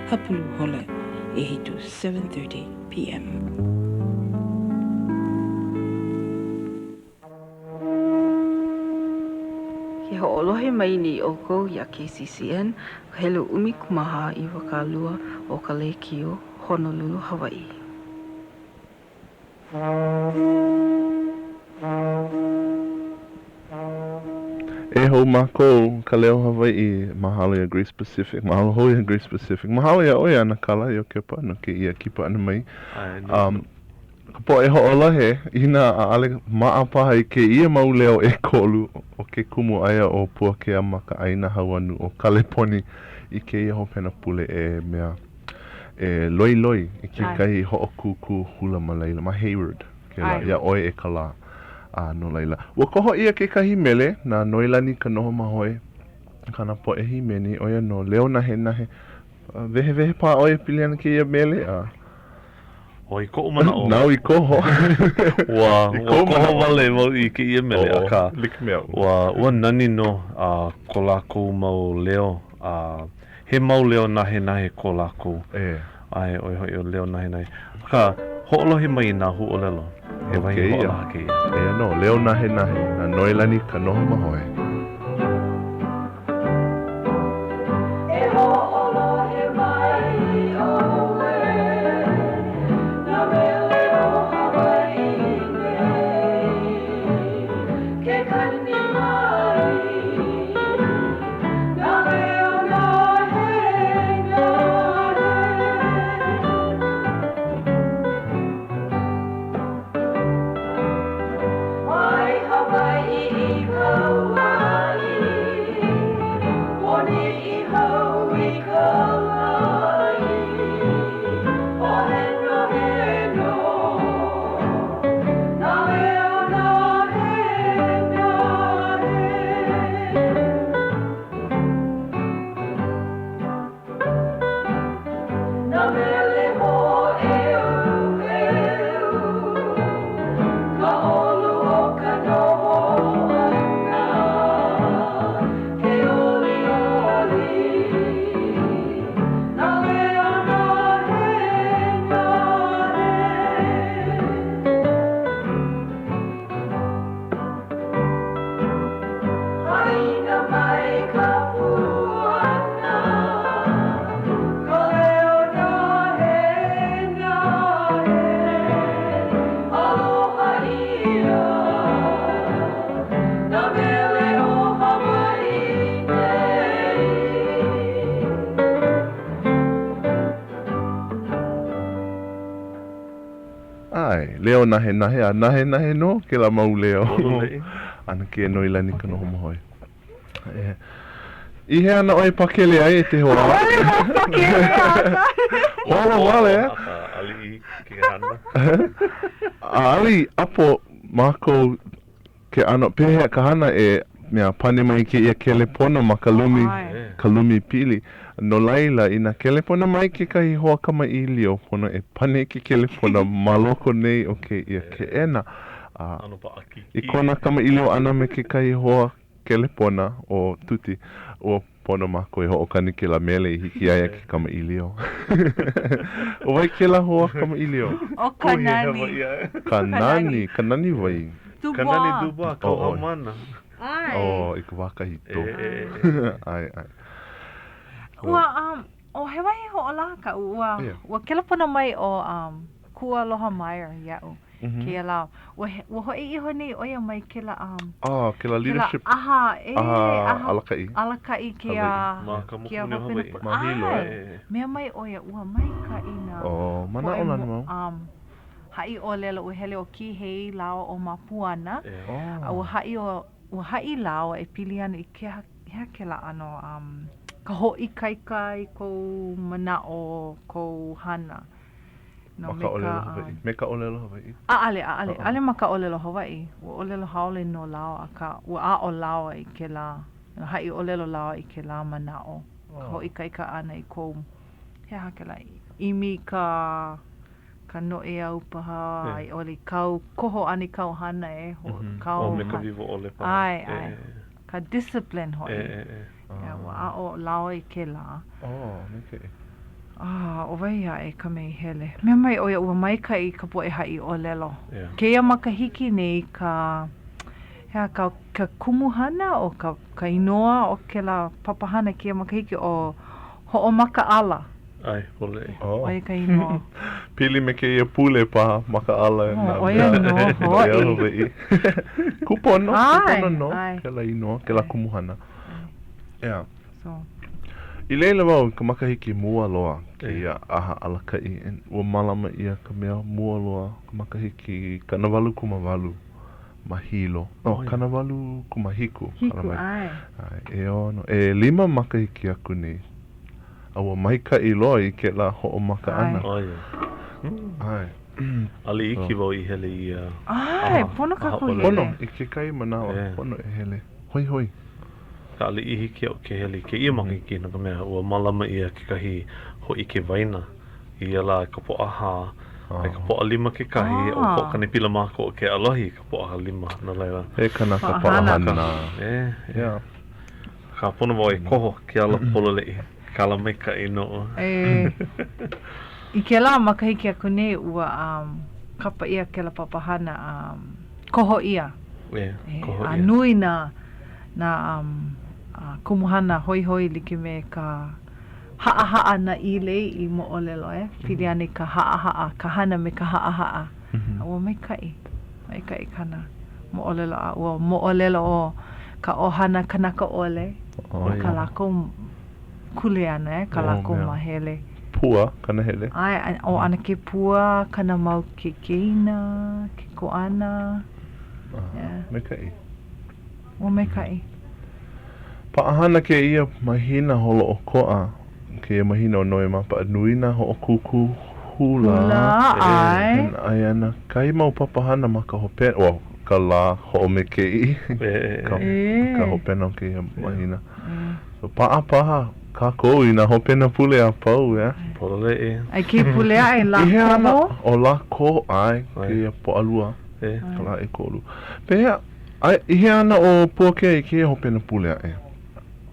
hapulu hola ʻehiku, 7:30 PM. Ke hoʻolohe mai nei ʻoukou iā KCCN, ka helu 14 20 o ka lēkiō, Honolulu, Hawaiʻi. E hou mākou, ka Leo Hawaiʻi, mahalo iā Grace Pacific, mahalo hou iā Grace Pacific, mahalo iā ʻoe ʻAnakala Iokepa no kēia kipa ʻana mai. Um, ka poʻe hoʻolohe, inā ʻaʻole maʻa paha i kēia mau leo ʻekolu o ke kumu aia ʻo Puakea ma ka ʻāina hauanu o Kaleponi i kēia hopena pule e mea e loiloi i kekahi hoʻokūkū hula ma laila, ma Hayward, kēlā, iā ʻoe e ka lā. A no laila, ua koho ʻia kekahi mele na Noelani Kanohomahoe, kāna poʻe hīmeni, ʻo ia nō Leo Nahenahe. Wehewehe paha ʻoe e pili ana kēia mele, a. ʻO i koʻu manaʻo. Nāu i koho. Ua, ua koho wale wau i kēia mele, akā, ua, ua nani nō a ko lākou mau leo, a he mau leo nahenahe ko lākou. ʻE. ʻAe, ʻo ia hoʻi ʻo Leo Nahenahe. Akā, hoʻolohe mai i nā huaʻōlelo. He wahi hoʻolaha kēia. Eia nō, Leo Nahenahe, na Noelani Kanohomahoe. E hoʻolohe mai ʻoe nā mele o Hawaiʻi nei, ke kani mai nā leo nahenahe. Mai Hawaiʻi i Kauaʻi, ʻO Niʻihau i ka laʻi, ʻo Henoheno, nā leo nahenahe. Nā mele hōʻeuʻeu, ka ʻolu o ka noho ʻana, ke olioli, nā leo nahenahe. Haʻina mai ka puana, ka leo nahenahe, aloha ʻia nā mele o Hawaiʻi nei. ʻAe, leo nahenahe a nahenahe nō kēlā mau leo. ʻAnakē Noelani Kanohomahoe. I hea ana ʻoe e pakele ai e te hoa? ʻAʻole wau pakele ana. Holo wale. ʻAʻole i ke hana. ʻAʻole i ʻapo mākou Ke ʻano, pehea ka hana e mea pane mai kēia kelepona ma ka lumi, ka lumi pili. No laila, inā kelepona mai kekahi hoa kamaʻilio, pono e pane ke kelepona ma loko nei o kēia keʻena. A i kona kamaʻilio ʻana me kekahi hoa kelepona ʻo Tuti, ua Pono mākou e hoʻokani kēlā mele i hiki iā ia ke kamaʻilio. ʻO wai kēlā hoa kamaʻilio? ʻO Kanani. Kanani, Kanani wai. Dubois. Kanani Dubois, kau haumāna. ʻAe. Oh, i ka wā kahiko. ʻAe, ʻae. Ua, um, ʻo he wahi hoʻolaha kaʻu, ua, ua kelepona mai ʻo, um, Kualoha Meyer iaʻu. Kēia lā. Ua, ua hoʻi iho nei ʻo ia mai kēlā, um. Ah, kēlā leadership. Kēlā ʻaha, ʻē, ʻaha alakaʻi. Alakaʻi kēia. Ma ka mokupuni o Hawaiʻi. Ma Hilo, ʻae. Mea mai ʻo ia, ua maikaʻi nā. Oh, manaʻolana wau. Um, haʻi ʻōlelo, ua hele ʻo Kihei lāua ʻo Mapuana. A ua haʻi ʻo, ua haʻi lāua e pili ana i ke aha, he aha kēlā ʻano, um, ka hoʻoikaika i kou manaʻo, kou hana. No, ma ka ʻōlelo Hawaiʻi. Me ka ʻōlelo Hawaiʻi? ʻAʻole, ʻaʻole. ʻAʻole ma ka ʻōlelo Hawaiʻi. Ua ʻōlelo haole nō lāua, akā, ua aʻo lāua i kēlā, haʻi ʻōlelo lāua i kēlā manaʻo, ka hoʻoikaika ʻana i kou, he aha kēlā, ʻimi i ka, ka noʻeau paha, a i ʻole kāu koho ʻana i kāu hana e, kāu. Oh, me ka wiwo ʻole paha. ʻAe, ʻae. Ka discipline hoʻi. Ia, ua aʻo lāua i kēlā. Oh, maikaʻi. Ah, ʻo wai aʻe ka mea i hele? Mea mai ʻo ia ua maikaʻi ka poʻe haʻi ʻōlelo. Kēia makahiki nei ka, He aha ka, ka kumuhana o ka, ka inoa o kēlā papahana kēia makahiki ʻo Hoʻomakaʻala. ʻAe, pololei. Oh. ʻO ia ka inoa. Pili me kēia pule paha, makaʻala Oh, nā ʻo ia mea. nō Mea hoʻi. Hawaiʻi. Kūpono, ʻAe, kūpono nō ʻae. kēlā inoa, kēlā ʻAe. kumuhana. ʻEā. So. I laila wau i ka makahiki mua loa kēia ʻaha alakaʻi, and ua mālama ʻia ka mea mua loa ka makahiki 88 ma Hilo. No, 87, Hiku, kala mai. ʻae. ʻAe, ʻeono, ʻelima makahiki aku nei. A ua maikaʻi loa i kēlā hoʻomaka ʻana. ʻO ia. ʻAe. ʻAʻole iki wau i hele i ia ʻAe, pono kākou hele. Pono, i kekahi manawa, pono e hele. Hoihoi. ʻAʻole i hiki iaʻu ke hele i kēia makahiki no ka mea, ua mālama ʻia kekahi hōʻike waena i ia lā i ka Pōʻahā, a i ka Pōʻalima kekahi, ʻo Hoʻokanipila mākou ʻo Keʻalohi i ka Pōʻalima, no laila. He kanaka paʻahana. E, e. Akā pono wau e koho ke ala pololei, ke ala maikaʻi noʻu. E. I kēlā makahiki aku nei, ua kapa ʻia kēlā papahana koho ʻia. E, koho ʻia. A nui nā nā kumuhana hoihoi like me ka haʻahaʻa na ʻĪlei i moʻolelo e pili ana i ka haʻahaʻa, ka hana me ka haʻahaʻa. A ua maikaʻi, maikaʻi kāna moʻolelo a ua moʻolelo ʻo ka ʻohana kanaka ʻole no kā lākou kuleana e, kā lākou māhele. Pua Kanahele. ʻAe, ʻo ʻAnakē Pua, kāna mau keikina, ke kuaʻana. Maikaʻi. Ua maikaʻi. Paʻahana kēia mahina holoʻokoʻa, kēia mahina o Nowemapa, nui nā hoʻokūkū hula. Hula, ʻae. E aia ana kahi mau papahana ma ka hopena, well, ka lā hoʻomekeʻi, ka, ka hopena o kēia mahina. So, paʻa paha kākou i nā hopena pule a pau, yeah? Pololei. A i kēia pule aʻe, I hea ana? Lā koho? ʻO lā koho, ʻae, kēia Pōʻalua, ka lā ʻekolu. Pehea, A i hea ana ʻo Puakea i kēia hopena pule aʻe?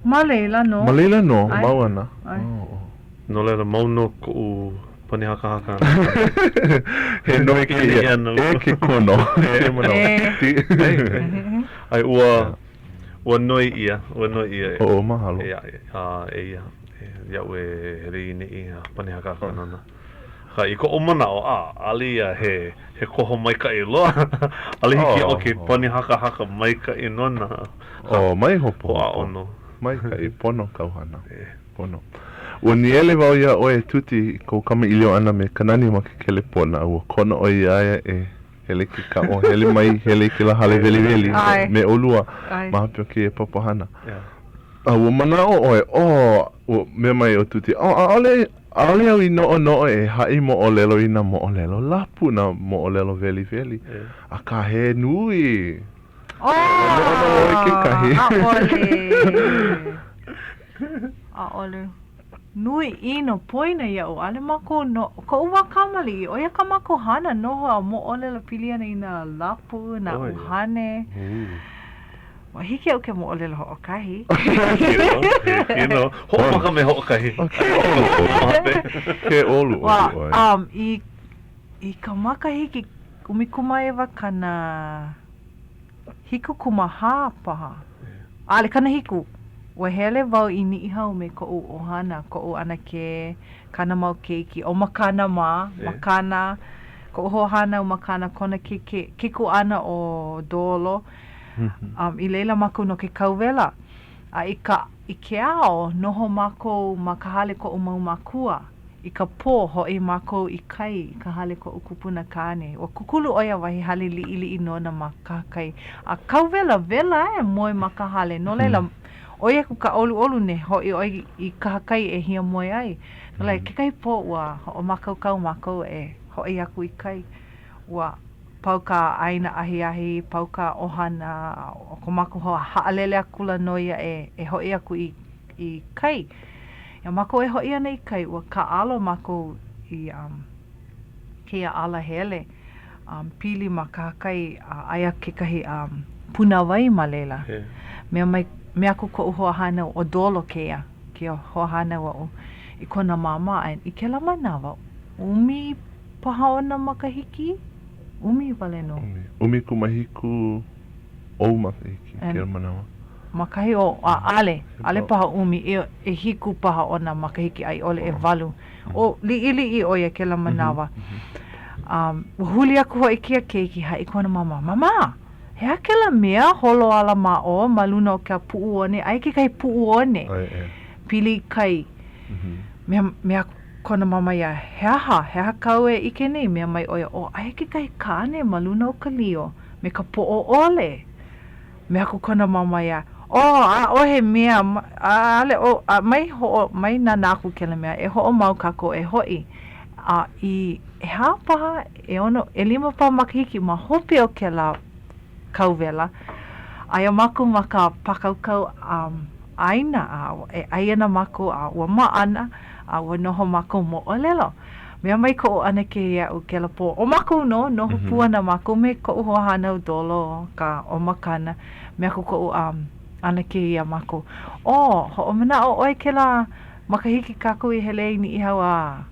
Ma laila nō. Ma laila nō, ʻAe. mau ana. ʻAe. Oh. No laila, mau nō koʻu pani hakahaka ʻana. He noi kēia e ke kono. He manawa. ʻAe, ua, ua noi ʻia, ua noi ʻia. Oh, mahalo. E, a, eia, iaʻu e hele i neʻi a pani hakahaka nona. Akā, i koʻu manaʻo, a, ʻaʻole ia he, he koho maikaʻi loa. ʻAʻole hiki iaʻu ke pani hakahaka maikaʻi nona. Oh, mai hopohopo. Hoʻāʻo nō. Maikaʻi, pono kāu hana. Pono. Ua nīele wau iā ʻoe e Tuti i kou kamaʻilio ʻana me Kanani ma ke kelepona. Ua kono ʻoe iā ia e hele ke kaʻo, hele mai, hele i kēlā hale weliweli me ʻolua ma hope o kēia papahana. A ua manaʻo ʻoe, oh, ua mea mai ʻo Tuti, oh, ʻaʻole, ʻaʻole au i noʻonoʻo e haʻi moʻolelo i nā moʻolelo lapu, nā moʻolelo weliweli, akā he nui. Oh, Noʻonoʻo ʻoe kekahi. ʻaʻole. ʻAʻole. Nui ʻino poina iaʻu, ʻaʻole mākou no, koʻu wā kamaliʻi, ʻo ia kā mākou hana noho a moʻolelo pili ana i nā lapu, nā ʻuhane. Ua hiki iaʻu ke moʻolelo hoʻokahi. Hiki nō, hiki nō. Hoʻomaka me hoʻokahi. Ke ʻoluʻolu ʻoe. Well, i, i ka makahiki 19 74 paha. ʻAʻole, 70. Ua hele wau i Niʻihau me koʻu ʻohana, koʻu ʻanakē, kāna mau keiki, ʻo Makana mā, Makana, koʻu hoahānau Makana, kona ke, ke, ke kuaʻana ʻo Dolo. Um, i laila mākou no ke kauwela. A i ka, i ke ao, noho mākou ma ka hale koʻu mau mākua. I ka pō, hoʻi mākou i kai, i ka hale koʻu kupuna kāne. Ua kūkulu ʻo ia wahi hale liʻiliʻi nona ma kahakai. A kauwela, wela e moe ma ka hale. No laila, ʻoi aku ka ʻoluʻolu ne hoʻi ʻoe i kahakai e hiamoe ai. No laila, kekahi pō ua hoʻomākaukau mākou e hoʻi aku i kai. Ua pau ka ʻaina ahiahi, pau ka ʻohana, a ʻo ko mākou haʻalele akula nō ia e, e hoʻi aku i, i kai. Iā mākou e hoʻi ana i kai, ua kāʻalo mākou i um, kēia alahele um, pili ma kahakai a aia kekahi um, punawai ma laila. Mea mai, mea aku koʻu hoahānau, ʻo Dolo kēia, kēia hoahānau aʻu, i kona māmā, a i kēlā manawa, ʻumi paha ona makahiki, ʻumi wale nō. ʻUmi, ʻumikūmāhiku. ou makahiki kēia manawa? Ma kahi o, ʻaʻale, ʻaʻale paha ʻumi, e, ʻehiku paha ona makahiki a i ʻole ʻewalu. ʻO, liʻiliʻi ʻo ia kēlā manawa. Um, ua huli aku hoʻi kēia keiki, haʻi kona mama, Mama, he aha kēlā mea holo ala ma ʻō ma luna o ka puʻuone? Aia kekahi puʻuone pili i kai. Mea, mea kona mama iā, He aha, he aha kāu e ʻike nei? Mea mai ʻo ia, ʻO, aia kekahi kāne ma luna o ka lio me ka poʻo ʻole. Mea aku kona mama iā, Oh, ʻaʻohe mea, ʻaʻale ʻo, a mai hoʻo, mai nānā aku kēlā mea, e hoʻomau kākou e hoʻi. A i ʻehā paha, ʻeono, ʻelima paha makahiki ma hope o kēlā kauwela, aia mākou ma ka pākaukau um, ʻaina, a e ʻai ana mākou, a ua maʻana, a ua noho mākou moʻolelo. Mea mai koʻu ʻanakē iaʻu kēlā pō, ʻo mākou nō, noho pū ana mākou me koʻu hoahānau Dolo, ka ʻo Makana, mea aku koʻu um, ʻanakē iā mākou, Oh, hoʻomanaʻo ʻoe kēlā makahiki kākou i hele ai i Niʻihau a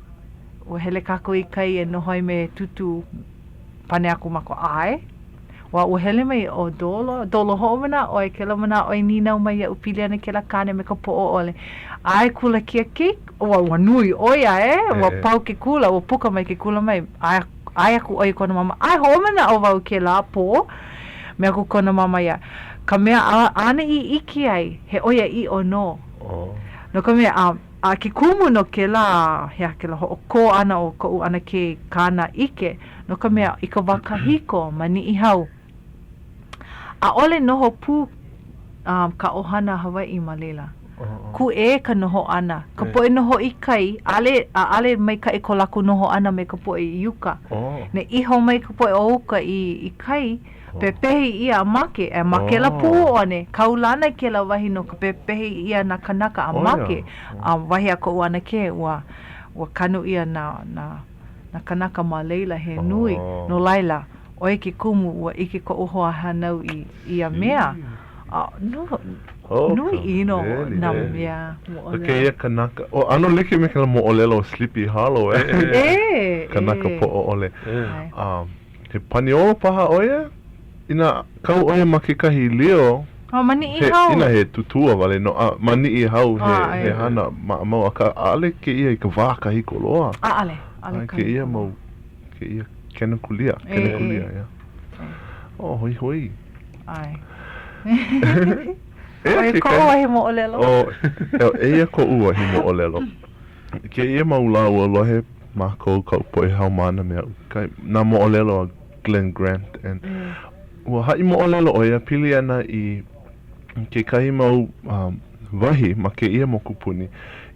ua hele kākou i kai e noho ai me Tūtū? Pane aku mākou, ʻAe. Ua, ua hele mai ʻo Dolo, Dolo hoʻomanaʻo ʻoe, kēlā manawa ʻoe nīnau mai iaʻu pili ana kēlā kāne me ka poʻo ʻole. ʻAe kula kēia keiki, ua, ua nui ʻo ia, e, ua pau ke kula, ua puka mai ke kula mai, ʻae, ʻae aku ʻoe i kona mama, ʻae hoʻomanaʻo wau kēlā pō, mea aku kona mama ia, ka mea āna i ʻike ai, he ʻoiaʻiʻo nō. No ka mea, a, a ke kumu no kēlā, he aha kēlā hoʻokō ʻana o koʻu ʻanakē kāna ʻike, No ka mea, i ka wā kahiko ma Niʻihau, ʻaʻole noho pū ka ʻohana Hawaiʻi ma laila. Kūʻē ka noho ʻana. Ka poʻe noho i kai, ʻaʻole, ʻaʻole maikaʻi ko lākou noho ʻana me ka poʻe i uka. Ne iho mai ka poʻe o uka i, i kai, pepehi ʻia a make. A ma kēlā puʻuone, kaulana kēlā wahi no ka pepehi ʻia nā kānaka a make. A wahi a koʻu ʻanakē, ua, ua kanu ʻia nā, nā. nā kānaka ma laila he nui, no laila, ʻo ia ke kumu ua ʻike koʻu hoahānau i ia mea, a no, nui ʻino nā mea moʻolelo. Kēia kanaka, ʻo ʻano like me kēlā moʻolelo o Sleepy Hollow, e? E, Kanaka poʻo ʻole. He paniolo paha ʻo ia? Inā kau ʻo ia ma kekahi lio, Oh, ma Niʻihau. Inā he tutua wale nō, a ma Niʻihau he, he hana maʻamau, akā ʻaʻole kēia i ka wā kahiko loa. ʻAʻole, ʻaʻole kahiko. Kēia mau, kēia kenekulia, kenekulia, yeah. Oh, hoihoi. ʻAe. ʻO ia koʻu wahi moʻolelo. Oh, eia koʻu wahi moʻolelo. Kēia mau lā ua lohe mākou kaʻu poʻe haumāna me aʻu, nā moʻolelo a Glen Grant and ua haʻi moʻolelo ʻo ia pili ana i kekahi mau wahi ma kēia mokupuni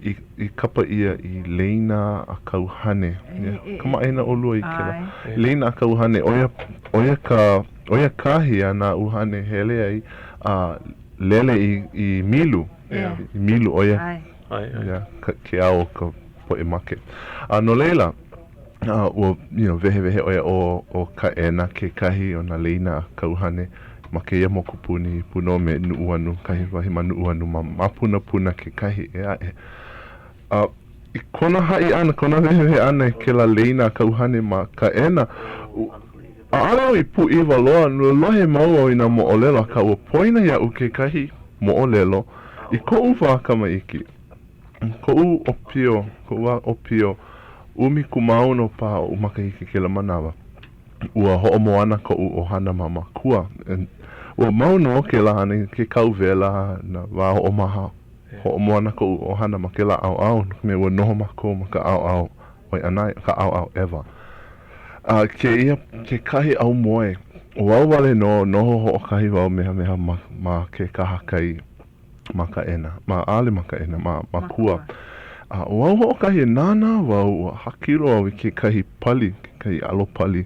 i i kapa ʻia i Leina a Kauhane. Kamaʻāina ʻolua i kēlā. Leina a Kauhane, ʻo ia ʻo ia ka ʻo ia kahi a nā ʻuhane hele ai a lele i i Milu. I Milu ʻo ia ia ke ao o ka poʻe make. A no laila, ua you know, wehewehe ʻo ia ʻo, ʻo Kaʻena kekahi o nā leina a Kauhane ma kēia mokupuni pū nō me Nuʻuanu, kahi wahi ma Nuʻuanu ma Mapunapuna kekahi ʻē aʻe. A i kona haʻi ʻana, kona wehewehe ʻana i kēlā leina a Kauhane ma Kaʻena, ʻaʻole au i pūʻiwa loa, ua lohe mau au i nā moʻolelo, akā ua poina iaʻu kekahi moʻolelo i koʻu wā kamaiki. Koʻu ʻōpio, koʻu wā ʻōpio, ʻumikūmāono paha oʻu makahiki kēlā manawa, ua hoʻomoana koʻu ʻohana ma Mākua. And ua mau nō kēlā hana i ke kau wela, nā wā hoʻomaha, hoʻomoana koʻu ʻohana ma kēlā ʻaoʻao, no ka mea, ua noho mākou ma ka ʻaoʻao Waiʻanae, ka ʻaoʻao ʻEwa. A kēia kekahi aumoe, ʻo au wale nō, noho hoʻokahi wau mehameha ma, ma ke kahakai. ma Kaʻena, ma ʻaʻole ma Kaʻena, ma Mākua. A ʻo au hoʻokahi e nānā wau, ua hākilo au i kekahi pali, kekahi alo pali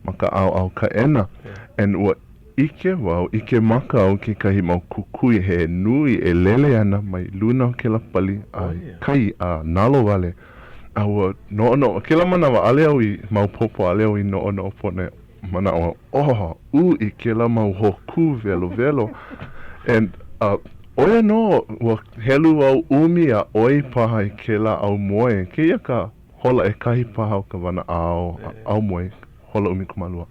ma ka ʻaoʻao Kaʻena, and ua ʻike wau, ʻike maka au kekahi mau kukui he nui e lele ana mai luna o kēlā pali a i kai a nalowale. A ua noʻonoʻo, kēlā manawa ʻaʻole au i maopopo, ʻaʻole au i noʻonoʻo pono. Manaʻo au, oh, uʻi kēlā mau hōkū welowelo. And, uh, ʻo ia nō, ua helu au ʻumi a ʻoi paha i kēlā aumoe. Kēia ka hola ʻekahi paha o ka wanaʻao, aumoe, hola ʻumikūmālua.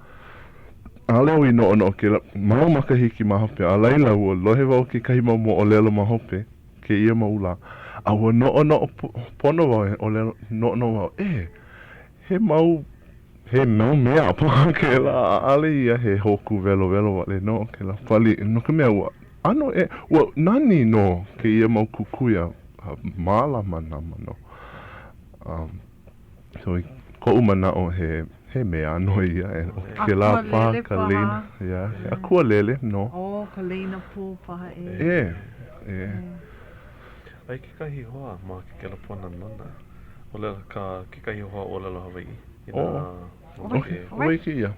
ʻaʻole au i noʻonoʻo kēlā mau makahiki ma hope, a laila, ua lohe wau kekahi mau moʻolelo ma hope kēia mau lā, a ua noʻonoʻo pono wau e ʻōlelo, noʻonoʻo wau, ʻE, he mau, he mau mea paha kēlā, ʻaʻole ia he hōkū welowelo wale nō kēlā pali, no ka mea, ua ʻano ʻē, ua nani nō kēia mau kukui a mālamalama nō. Um, so i koʻu manaʻo he, he mea nō ia, e, ʻo kēlā paha ka leina, yeah, he akua lele nō. Oh, ka leina pō paha ʻē. ʻE, ʻe. Aia kekahi hoa ma ke kelepona nona. ʻŌlelo ka kekahi hoa ʻōlelo Hawaiʻi inā ʻO ʻo wai kēia?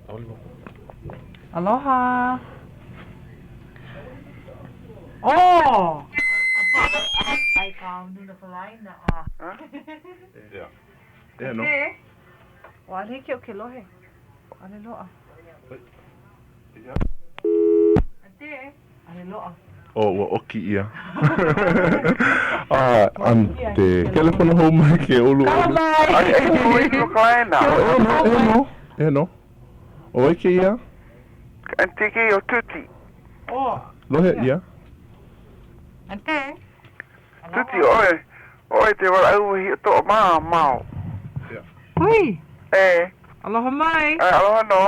ʻAʻole maopopo. Aloha. Oh! Ai ka nuna ka laina a. Yeah. Yeah, no. ʻAʻole hiki iaʻu ke lohe. ʻAʻole loaʻa. Yeah. Ante. ʻAʻole loaʻa. Oh, ua ʻoki ʻia. A, ante, kelepona hou mai ke ʻoluʻolu. Kala mai! Ai, ai, ʻO no ka laina. E nō, e nō, e nō. ʻO wai kēia? Ante kēia ʻo Tuti. Oh. Lohe ʻia. Ante. Tuti, ʻoe, ʻoe te walaʻau wahi o toʻo mā, mao. Hui. E. Aloha mai. E, aloha nō.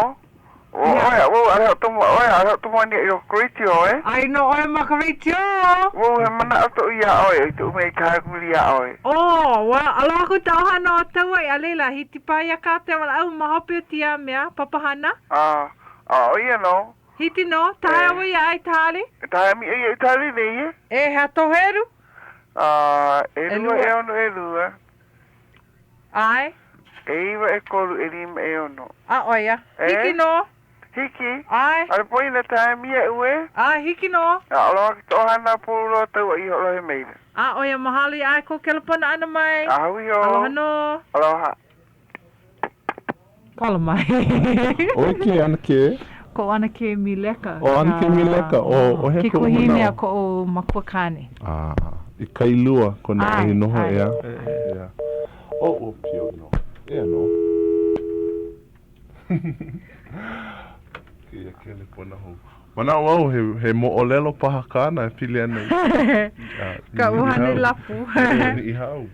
ʻO ʻoe, wau ʻaʻole hoʻotomo ʻoe, ʻaʻole hoʻotomo ani i o ka radio, e? ʻAe nō ʻoe ma ka radio. Wau he manaʻo toʻu iā ʻoe, i toʻu mea i ka hākuli iā ʻoe. Oh, well, aloha aku ta ʻohana o Tauaʻi, a laila, hiti paha iā kātou walaʻau ma hope o tia mea, papahana. A, a ʻo ia nō. Hiti nō, tahae ʻoe iā ai tahale? E tahae mi ʻo ia i tahale nei, e? E, he atoheru? A, ʻelua ʻeono ʻelua. ʻAe. ʻEiwa ʻekolu ʻelima ʻeono. A ʻo ia. Hiki nō. Hiki. ʻAe. ʻAʻole poina tahae mi iaʻu e. ʻAe, hiki nō. A aloha ke to ʻohana a pau loa Tauaʻi i hoʻolohe maila. A ʻo ia, mahalo iā ʻoe kou kelepona ʻana mai. A hui hou. Aloha nō. Aloha. Kala mai. ʻO wai kēia ʻanakē? Koʻu ʻanakē Mileka. ʻO ʻanakē Mileka, ʻo ʻo hea koʻu manaʻo? Ke kuahine a koʻu makua kāne. Ah, i Kailua kona wahi noho, ʻeā? ʻAe. ʻO ua pio nō. Eia nō. Kēia kelepona hou. Manaʻo au he, he moʻolelo paha kāna e pili ana i Ka ʻuhane lapu. Niʻihau.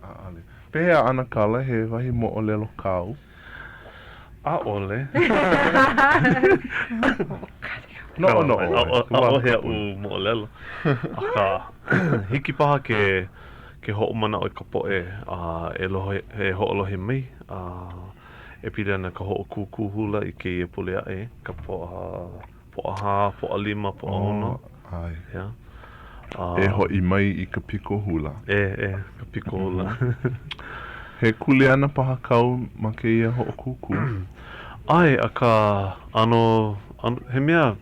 ʻAʻole. Pehea ʻanakala, he wahi moʻolelo kāu? ʻAʻole. Noʻonoʻo ʻoe. ʻAʻohe aʻu moʻolelo. Akā, hiki paha ke ke hoʻomanaʻo i ka poʻe a e lohe e hoʻolohe mai a e pili ana ka hoʻokūkū hula i kēia pule aʻe, ka Pōʻahā, Pōʻahā, Pōʻalima, Pōʻaono. ʻAe. Yeah. E hoʻi mai i ka piko hula. E, e, ka piko hula. He kuleana paha kāu ma kēia hoʻokūkū? ʻAe, akā, ʻano, ʻano, he mea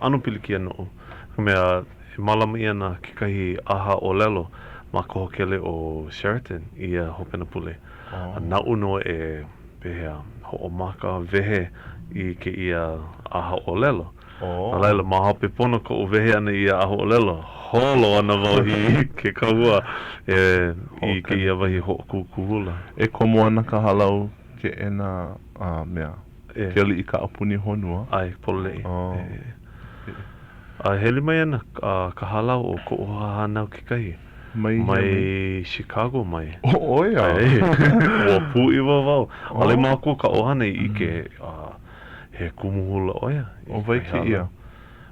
ʻano pilikia noʻu, ka mea, e mālama ʻia ana kekahi ʻaha ʻōlelo ma ka hōkele ʻo Sheraton i ia hopena pule. A naʻu nō e, pehea, hoʻomaka wehe i kēia ʻaha ʻōlelo. No laila, ma hope pono koʻu wehe ʻana i ia ʻahaʻōlelo, holo ana wau i ke kahua e i kēia wahi hoʻokūkū hula. E komo ana ka hālau keʻena a mea, ke aliʻi kaʻapuni honua. ʻAe, pololei. A hele mai ana ka hālau o koʻu hoahānau kekahi. Mai hea mai? Mai Chicago mai. ʻO ia? Ua pūʻiwa wau. ʻAʻole mākou ka ʻohana i ʻike He kumu hula ʻo ia. ʻO wai kēia?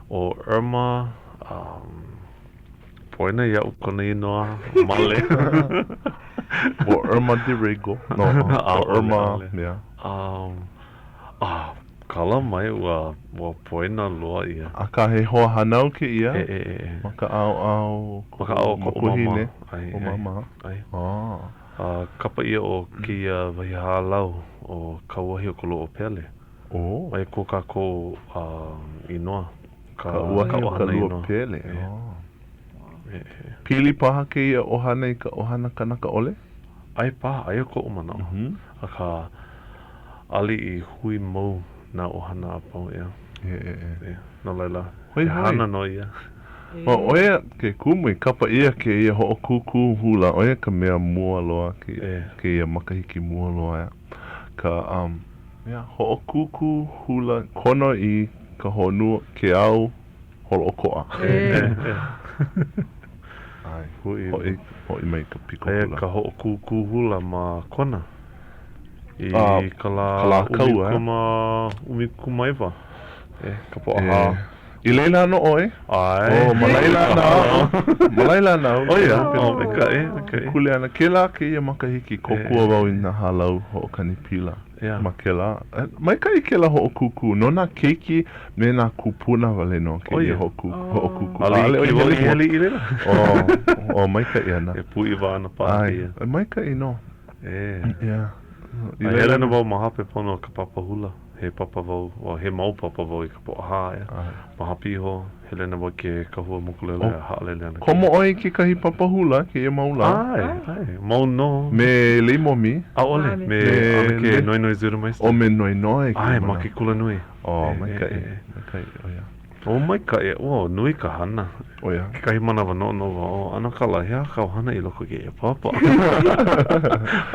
ʻO Irma, um, poina iaʻu kona inoa male. ʻO Irma De Rego. No, ʻo Irma, yeah. Um, ah, kala mai ua, ua poina loa ia. Akā he hoa hānau kēia? E, e, e. Ma ka ʻaoʻao Ma ka ʻaoʻao koʻu makuahine. Māmā. ʻO māmā. ʻAe. Ah. A kapa ʻia o kēia wahi hālau ʻo Kauahiokuluaopele. Oh. ʻO ia ko kākou inoa. Ka uahi o ka lua pele. Oh. Pili paha kēia ʻohana i ka ʻohana kanaka ʻole? ʻAe paha, aia koʻu manaʻo. Akā, ʻaʻole i hui mau nā ʻohana a pau, ʻeā. E, e, e. No laila, he hana nō ia. Well, ʻo ia ke kumu i kapa ʻia kēia hoʻokūkū hula, ʻo ia ka mea mua loa, kēia makahiki mua loa, ka, um, Yeah, hoʻokūkū hula kono i ka honua, ke ao holoʻokoʻa. ʻAe, hoʻi, hoʻi mai ka piko Aia hula. ka hoʻokūkū hula ma Kona i ka lā ka lā kaua, 19, e, ka Pōʻahā. I laila nō ʻoe? ʻAe. Oh, ma laila nā Ma laila nā ʻO ia, oh, maikaʻi, maikaʻi. Kuleana. Kēlā kēia makahiki kōkua wau i nā hālau hoʻokani pila. Yeah. Ma kēlā. Maikaʻi kēlā hoʻokūkū. No nā keiki me nā kūpuna wale nō kēia hoʻokūkū. ʻAʻole ʻoe hele i hele i laila? Oh, oh, maikaʻi ana. E pūʻiwa ana paha kēia. ʻAe, maikaʻi nō. E. Yeah. I laila hele nō wau ma hope pono o ka papa hula. He papa wau, well, he mau papa wau i ka Pōʻahā, ʻeā. Ma hope iho, hele ana wau i ke kahua mokulele a haʻalele ana. Komo ʻoe i kekahi papa hula kēia mau lā? ʻAe, ʻae, mau nō. Me Leimomi? ʻAʻole, me ʻAnakē Noenoe Zurmeister. ʻO me Noenoe kēia ʻAe, ma ke kulanui. Oh, maikaʻi, maikaʻi, ʻo ia. Oh, maikaʻi, oh, nui ka hana. ʻO ia. Kekahi manawa noʻonoʻo wau, oh, ʻanakala, he aha kāu hana i loko o kēia papa?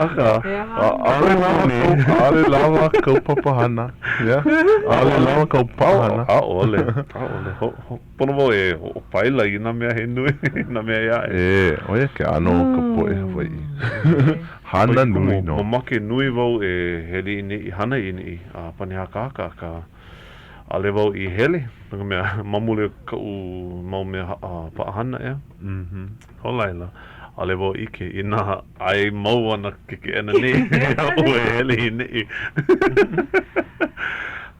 Akā, ʻaʻole lawa kau, ʻaʻole lawa kau papahana. Yeah? ʻAʻole lawa kau paʻahana. ʻAʻole, ʻaʻole. Ho, ho, pono wau e hoʻopaila i nā mea he nui, nā mea ʻē aʻe. E, ʻo ia ke ʻano o ka poʻe Hawaiʻi. Hana nui nō. Mamake nui wau e hele i neʻi, hana i neʻi, a pane hakahaka, akā, ʻAʻole wau i hele, no ka mea, ma muli o kaʻu mau mea paʻahana, ʻeā. No laila, ʻaʻole wau ʻike inā ʻae mau ana ke keʻena nei iaʻu e hele i neʻi.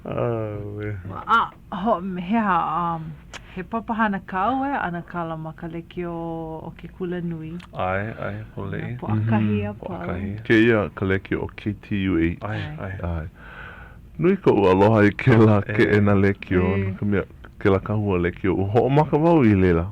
Auē. A, ho, he aha, he papahana kāu e ʻanakala ma ka lekiō o ke kulanui? ʻAe, ʻae, pololei. Nā Pōʻakahi a pau. Pōʻakahi. Kēia ka lekiō o KTUH. ʻAe, ʻae. ʻAe. Nui koʻu aloha i kēlā keʻena lekiō, no ka mea, kēlā kahua lekiō, ua hoʻomaka wau i laila.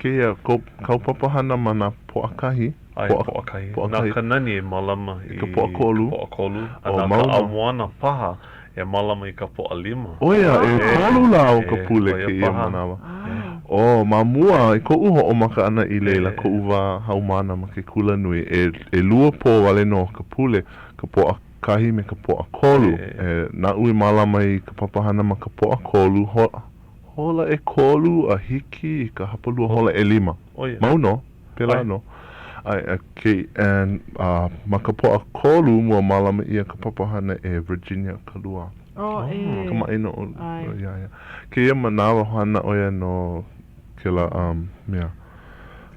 Kēia kāu papahana ma nā Pōʻakahi. ʻAe, Pōʻakahi. Na ka Nani e mālama i ka Pōʻakolu. Ka Pōʻakolu. A na ka ʻAumoana paha e mālama i ka Pōʻalima. ʻO ia, ʻekolu lā o ka pule kēia manawa. ʻO, ma mua, i koʻu hoʻomaka ʻana i laila, koʻu wā haumāna ma ke kulanui, ʻelua pō wale nō ka pule, ka Pōʻakahi. kahi me ka Pōʻakolu. E, naʻu i mālama i ka papahana ma ka Pōʻakolu, hola ʻekolu a hiki i ka hapalua hola ʻelima. Mau nō, pēlā nō. ʻAe, okay, and, uh, ma ka Pōʻakolu, ua mālama ʻia ka papahana e Virginia Kalua. Oh, e. Kamaʻāina ʻo ia iā ia. Kēia manawa hana ʻo ia no kēlā, um, mea,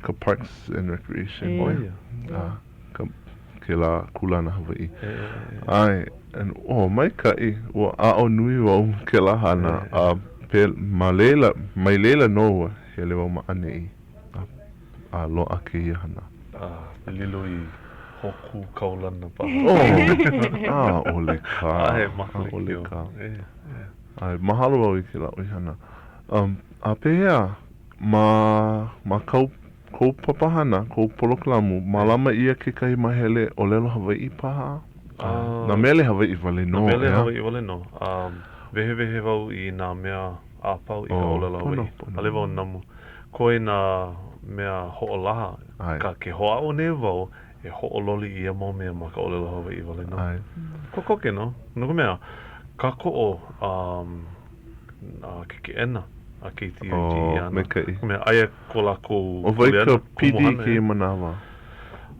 ka Parks and Recreation. ʻO ia. Uh, ka, kēlā kūlana Hawaiʻi. ʻAe, and, oh, maikaʻi, ua aʻo nui wau ma kēlā hana, a pe, ma laila, mai laila nō ua hele wau ma ʻaneʻi a, a loaʻa kēia hana. A lilo i hōkū kaulana paha. Oh, ʻaʻole kā. ʻAe, ma ka ʻAʻole lekiō. kā. E, e. ʻAe, mahalo wau i kēlā ʻoihana. Um, a pehea, ma, ma kāu Kou papahana, kou polokalamu, mālama ʻia kekahi māhele ʻōlelo Hawaiʻi paha? Nā mele Hawaiʻi wale nō, Nā mele ʻeā? Hawaiʻi wale nō. A wehewehe wau i nā mea a pau i ka ʻōlelo Hawaiʻi. ʻAʻole wau namu. Koe nā mea hoʻolaha, akā ke hoʻāʻo nei wau e hoʻololi i ia mau mea ma ka ʻōlelo Hawaiʻi wale nō. Kokoke nō, no ka mea, kākoʻo ke keʻena a KTUG Oh, maikaʻi. Mea, aia ko lākou ʻO wai ka PD i kēia manawa?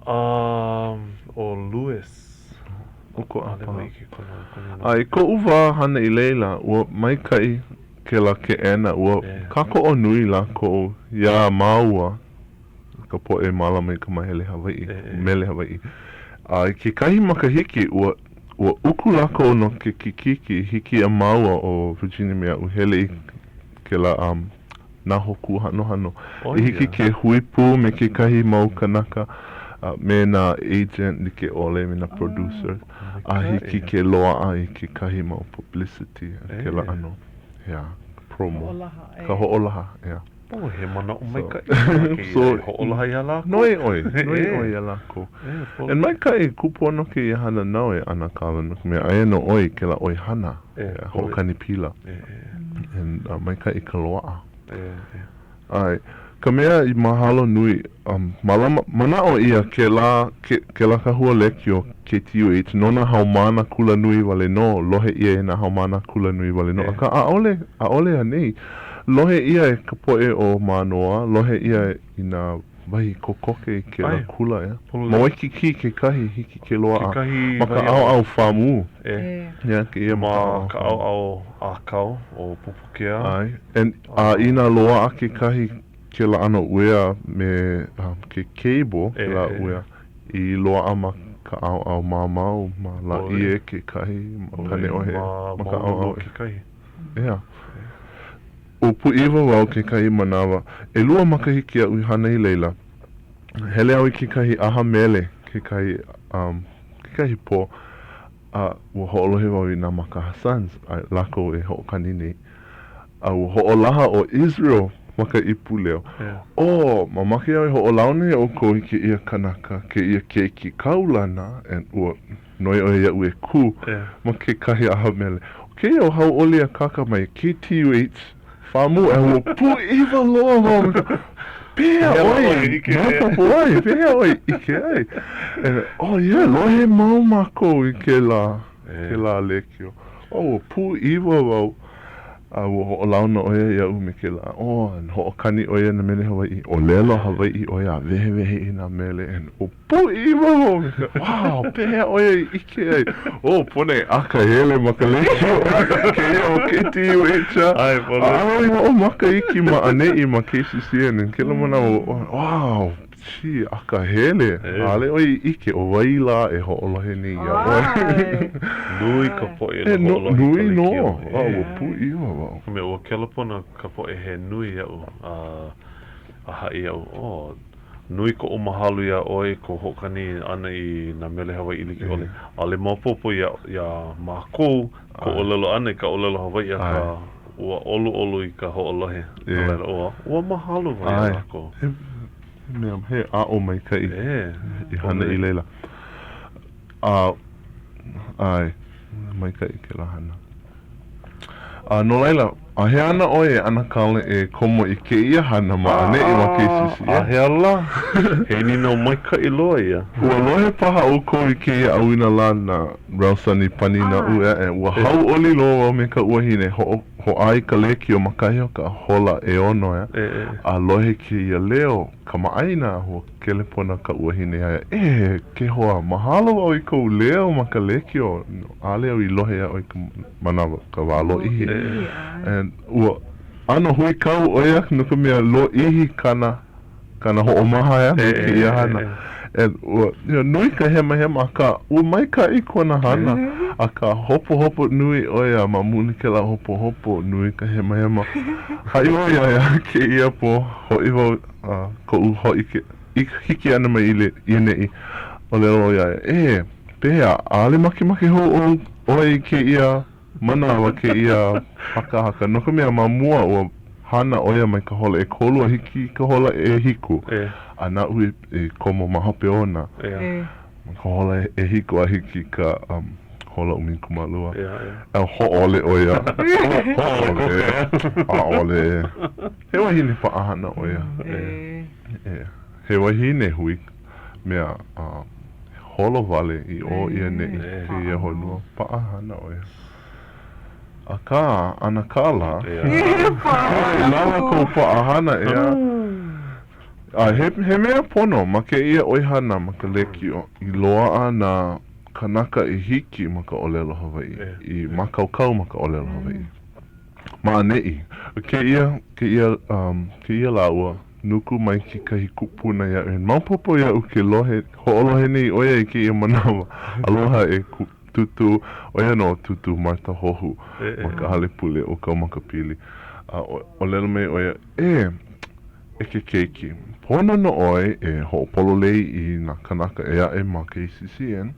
Um, ʻo Louis. ʻOkoʻa paha. A i koʻu wā hana i laila, ua maikaʻi kēlā keʻena, ua kākoʻo nui lākou iā māua, ka poʻe mālama i ka mahele Hawaiʻi, mele Hawaiʻi. A i kekahi makahiki, ua ua uku lākou no ke kikiki i hiki iā māua ʻo Virginia me aʻu hele i kēlā um, Nā Hōkū Hanohano. I hiki ke hui pū me kekahi mau kanaka me nā agent like ʻole, me nā producers, a hiki ke loaʻa i kekahi mau publicity a kēlā ʻano, yeah, promo. Ka hoʻolaha, yeah. Oh, he manaʻo maikaʻi paha kēia e hoʻolaha iā lākou. Noi ʻoe, noi ʻoe iā lākou. And maikaʻi, kūpono kēia hana nāu e ʻAnakala no ka mea, aia nō ʻoe i kēlā ʻoihana, hoʻokani pila. And maikaʻi ka loaʻa. ʻAe. Ka mea i mahalo nui, um, mālama, manaʻo ʻia kēlā, ke, kēlā kahua lēkiō KTUH no nā haumāna kulanui wale nō, lohe ʻia e nā haumāna kulanui wale nō, akā ʻaʻole, ʻaʻole anei. Lohe ʻia e ka poʻe o Mānoa, lohe ʻia i nā wahi kokoke i kēlā kula, ʻeā. Ma Waikīkī kekahi, hiki ke loaʻa. Kekahi Ma ka ʻaoʻao FAMU. E. Yeah, kēia ma ka ʻaoʻao ʻākau o Pupukea. ʻAe. And, a inā loaʻa kekahi kēlā ʻano uea me um, ke cable, kēlā uea, i loaʻa ma ka ʻaoʻao mamao, ma Lāʻie kekahi, ma Kāneʻohe, ma ka ʻaoʻao kekahi. ʻEā. Ua pūʻiwa wau kekahi manawa, ʻelua makahiki aʻu i hana i laila. Hele au i kekahi ʻaha mele, kekahi, um, kekahi pō, a ua hoʻolohe wau i nā Makaha Sons, a lākou e hoʻokani nei. A ua hoʻolaha ʻo Israel ma ka ipu leo. Oh, mamake au e hoʻolauna iā ʻoukou i kēia kanaka, kēia keiki kaulana, and ua noi ʻo ia iaʻu e kū ma kekahi ʻaha mele. ʻO kēia ʻo Hauʻoli Akaka mai KTUH FAMU a ua pūʻiwa loa wau me ka, Pehea ʻoe i maopopo ai? Pehea ʻoe i ʻike ai? And, oh yeah, lohe mau mākou i kēlā, kēlā lēkiō. Oh, ua pūʻiwa wau. A ua hoʻolauna ʻo ia iaʻu me kēlā, oh, and hoʻokani ʻo ia nā mele Hawaiʻi, ʻōlelo Hawaiʻi ʻo ia a wehewehe i nā mele, and ua pūʻiwa wau me ka, wow, pehea ʻo ia i ʻike ai? Oh, pono e akahele ma ka lēkiō kēia ʻo KTUH a. ʻAʻole i hoʻomaka iki ma ʻaneʻi ma KCCN, and kēlā manawa, wow, Gee, akahele, ʻaʻole ʻoe i ʻike ʻo wai lā e hoʻolohe nei iā ʻoe. Nui ka poʻe e hoʻolohe i ka Nui nō, a ua pūʻiwa wau. Ka mea, ua kelepona ka poʻe he nui iaʻu, a a haʻi iaʻu, oh, nui koʻu mahalo iā ʻoe i kou hoʻokani ʻana i nā mele Hawaiʻi like ʻole. ʻAʻole maopopo iā, iā mākou ka ʻōlelo ʻana i ka ʻōlelo Hawaiʻi, akā ua ʻoluʻolu i ka hoʻolohe. No laila, ua, ua mahalo wau iā lākou. He mea, he aʻo maikaʻi i hana i laila. A, ʻae, maikaʻi kēlā hana. A no laila, a hea ana ʻoe e ʻAnakala e komo i kēia hana ma ʻaneʻi ma KCCN? A hea lā? He nīnau maikaʻi loa ia. Ua lohe paha ʻoukou i kēia ʻauinalā na Rell Sunny pani naʻu aʻe. Ua hauʻoli loa wau me kaʻu wahine hoʻo Hoʻā i ka lēkiō ma kahi o ka hola ʻeono ʻeā, a lohe kēia leo kamaʻāina ua kelepona kaʻu wahine iā ia, E, ke hoa, mahalo wau i kou leo ma ka lēkiō, ʻaʻole au i lohe iā ʻoe i ka manawa, ka wā lōʻihi. And ua ʻano huikau ʻo ia no ka mea lōʻihi kāna kāna hoʻomaha ʻeā no kēia hana. And ua, you know, nui ka hemahema, akā, ua maikaʻi kona hana, akā, hopohopo nui ʻo ia ma muli kēlā hopohopo, nui ka hemahema. Haʻi wau iā ia kēia pō, hoʻi wau a koʻu hōʻike, i hiki ʻana mai i le, i ʻaneʻi, ʻōlelo wau iā ia, E, pehea, ʻaʻole makemake hou ʻoe i kēia manawa kēia hakahaka, no ka mea, ma mua ua hana ʻo ia mai ka hola ʻekolu a hiki i ka hola ʻehiku, a naʻu i komo ma hope ona, ma ka hola ʻehiku a hiki i ka hola ʻumikūmālua. A hōʻole ʻo ia. Hōʻole. ʻAʻole. He wahine paʻahana ʻo ia. He wahine hui mea holo wale i ʻō i ʻaneʻi kēia honua, paʻahana ʻo ia. Akā, ʻanakala, lawa kou paʻahana, ʻeā. A he, he mea pono ma kēia ʻoihana ma ka lēkiō i loaʻa nā kānaka i hiki ma ka ʻōlelo Hawaiʻi, i mākaukau ma ka ʻōlelo Hawaiʻi. Ma ʻaneʻi, kēia, kēia, um, kēia lā ua nuku mai kekahi kupuna iaʻu e maopopo iaʻu ke lohe, hoʻolohe nei ʻo ia i kēia manawa. Aloha e ku, Tūtū, ʻo ia nō ʻo Tūtū Martha Hohu ma ka hale pule ʻo Kaumakapili. A ʻōlelo mai ʻo ia, E, e ke keiki, pono nō ʻoe e hoʻopololei i nā kānaka ʻē aʻe ma KCCN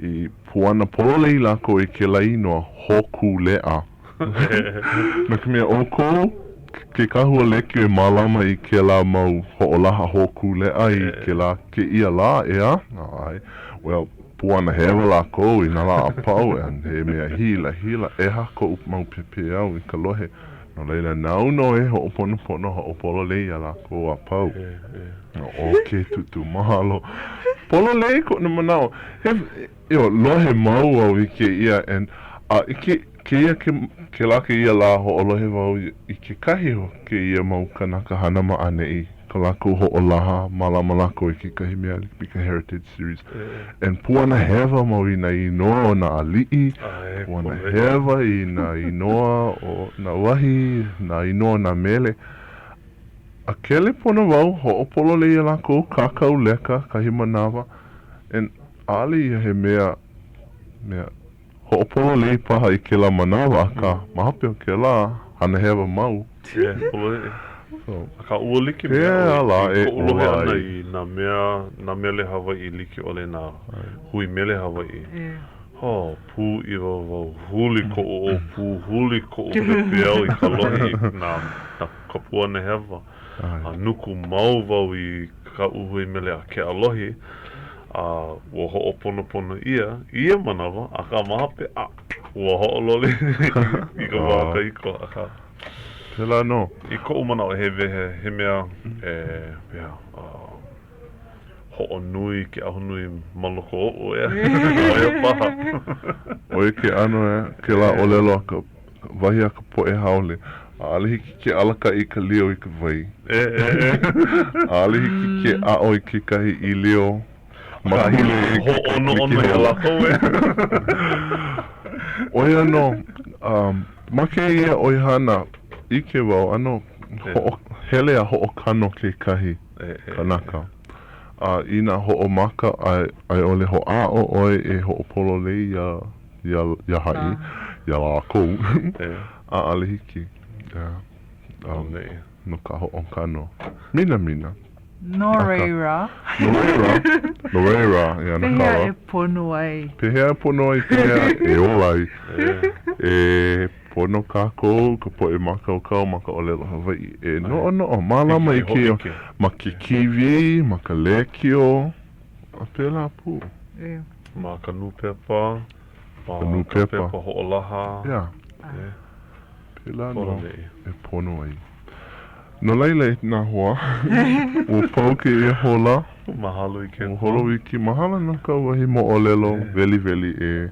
i puana pololei lākou i kēlā inoa Hōkūleʻa. No ka mea, ʻoukou ke kahua lēkiō e mālama i kēlā mau hoʻolaha Hōkūleʻa i kēlā kēia lā, ʻeā? ʻAe. Well, puana hewa lākou i nā lā a pau, and he mea hilahila, ʻeha koʻu mau pepeiao i ka lohe. No laila, nāu nō e hoʻoponopono hoʻopololei iā lākou a pau. ʻO ke tūtū, mahalo. Pololei koʻu manaʻo. He, you know, lohe mau au i kēia and a i ke, kēia, ke, kēlā kēia lā hoʻolohe wau i kekahi o kēia mau kanaka hana ma ʻaneʻi, ka lākou hoʻolaha, mālama lākou i kekahi mea like me ka Heritage Series. And puana hewa mau i nā inoa o nā aliʻi, puana hewa i nā inoa o nā wahi, nā inoa o nā mele. A kelepono wau, hoʻopololei iā lākou, kākau leka kahi manawa, and ʻaʻole ia he mea, mea hoʻopololei paha i kēlā manawa, akā, ma hope o kēlā, hana hewa mau. Yeah, pololei. So, akā, ua like me aʻu i koʻu lohe ʻana i nā mea, nā mele Hawaiʻi like ʻole nā hui mele Hawaiʻi. Oh, pūʻiwa wau, huli koʻu ʻōpū, huli koʻu pepeiao i ka lohe i nā, nā, ka puana hewa. A nuku mau wau i kaʻu hui mele a Keʻalohi, a ua hoʻoponopono ʻia i ia manawa, akā ma hope, a ua hoʻololi i ka wā kahiko, akā. Pēlā nō. I koʻu manaʻo he wehe, he mea e, pehea, hoʻonui ke ahonui ma loko oʻu, ʻeā, ʻo ia paha. ʻO ia ke ʻano, ʻeā, kēlā ʻōlelo a ka Wahi a ka poʻe haole, ʻaʻole hiki ke alakaʻi i ka lio i ka wai. ʻAʻole hiki ke aʻo i kekahi ʻīlio makule i ke Hōʻonoʻono iā lākou e. ʻO ia nō, ma kēia ʻoihana, ʻike wau, ʻano hele a hoʻokano kekahi kanaka. A inā hoʻomaka a i ʻole hoʻāʻo ʻoe e hoʻopololei iā iā, iā haʻi, iā lākou. ʻAʻole hiki, yeah. Um, no ka hoʻokano. Minamina. Noreira. Noreira. Noreira, yeah, na Pehea e pono ai? Pehea e pono ai, pehea e ola ai. E pono kākou, ka poʻe mākaukau ma ka ʻōlelo Hawaiʻi, e noʻonoʻo, mālama i kēia ma ke kīwī, ma ka lēkiō, a pēlā pū. Ma ka nūpepa, ma ka pepa hoʻolaha. Yeah. Pēlā nō e pono ai. No laila e nā hoa, ua pau kēia hola. Mahalo i ke Ua holo iki. Mahalo no kāu wahi moʻolelo weliweli e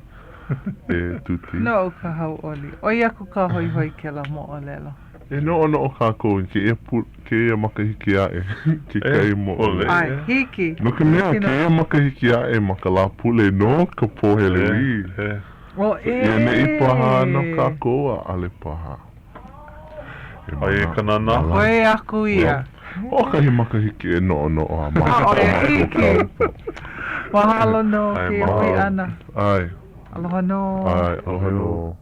e Tuti. Noʻu ka hauʻoli. ʻOi aku ka hoihoi kēlā moʻolelo. E noʻonoʻo kākou i kēia pule, kēia makahiki aʻe, kekahi moʻolelo. ʻAe, hiki. No ka mea, kēia makahiki aʻe ma ka Lāpule nō ka pō Helewī. O, ē! I ʻaneʻi paha ana kākou, ʻaʻole paha. E Aia i ka nānā. ʻOi aku ia. Hoʻokahi makahiki e noʻonoʻo a ʻAʻole hiki. Mahalo no kēia hui ʻana. ʻAe. Aloha nō. ʻAe, aloha nō.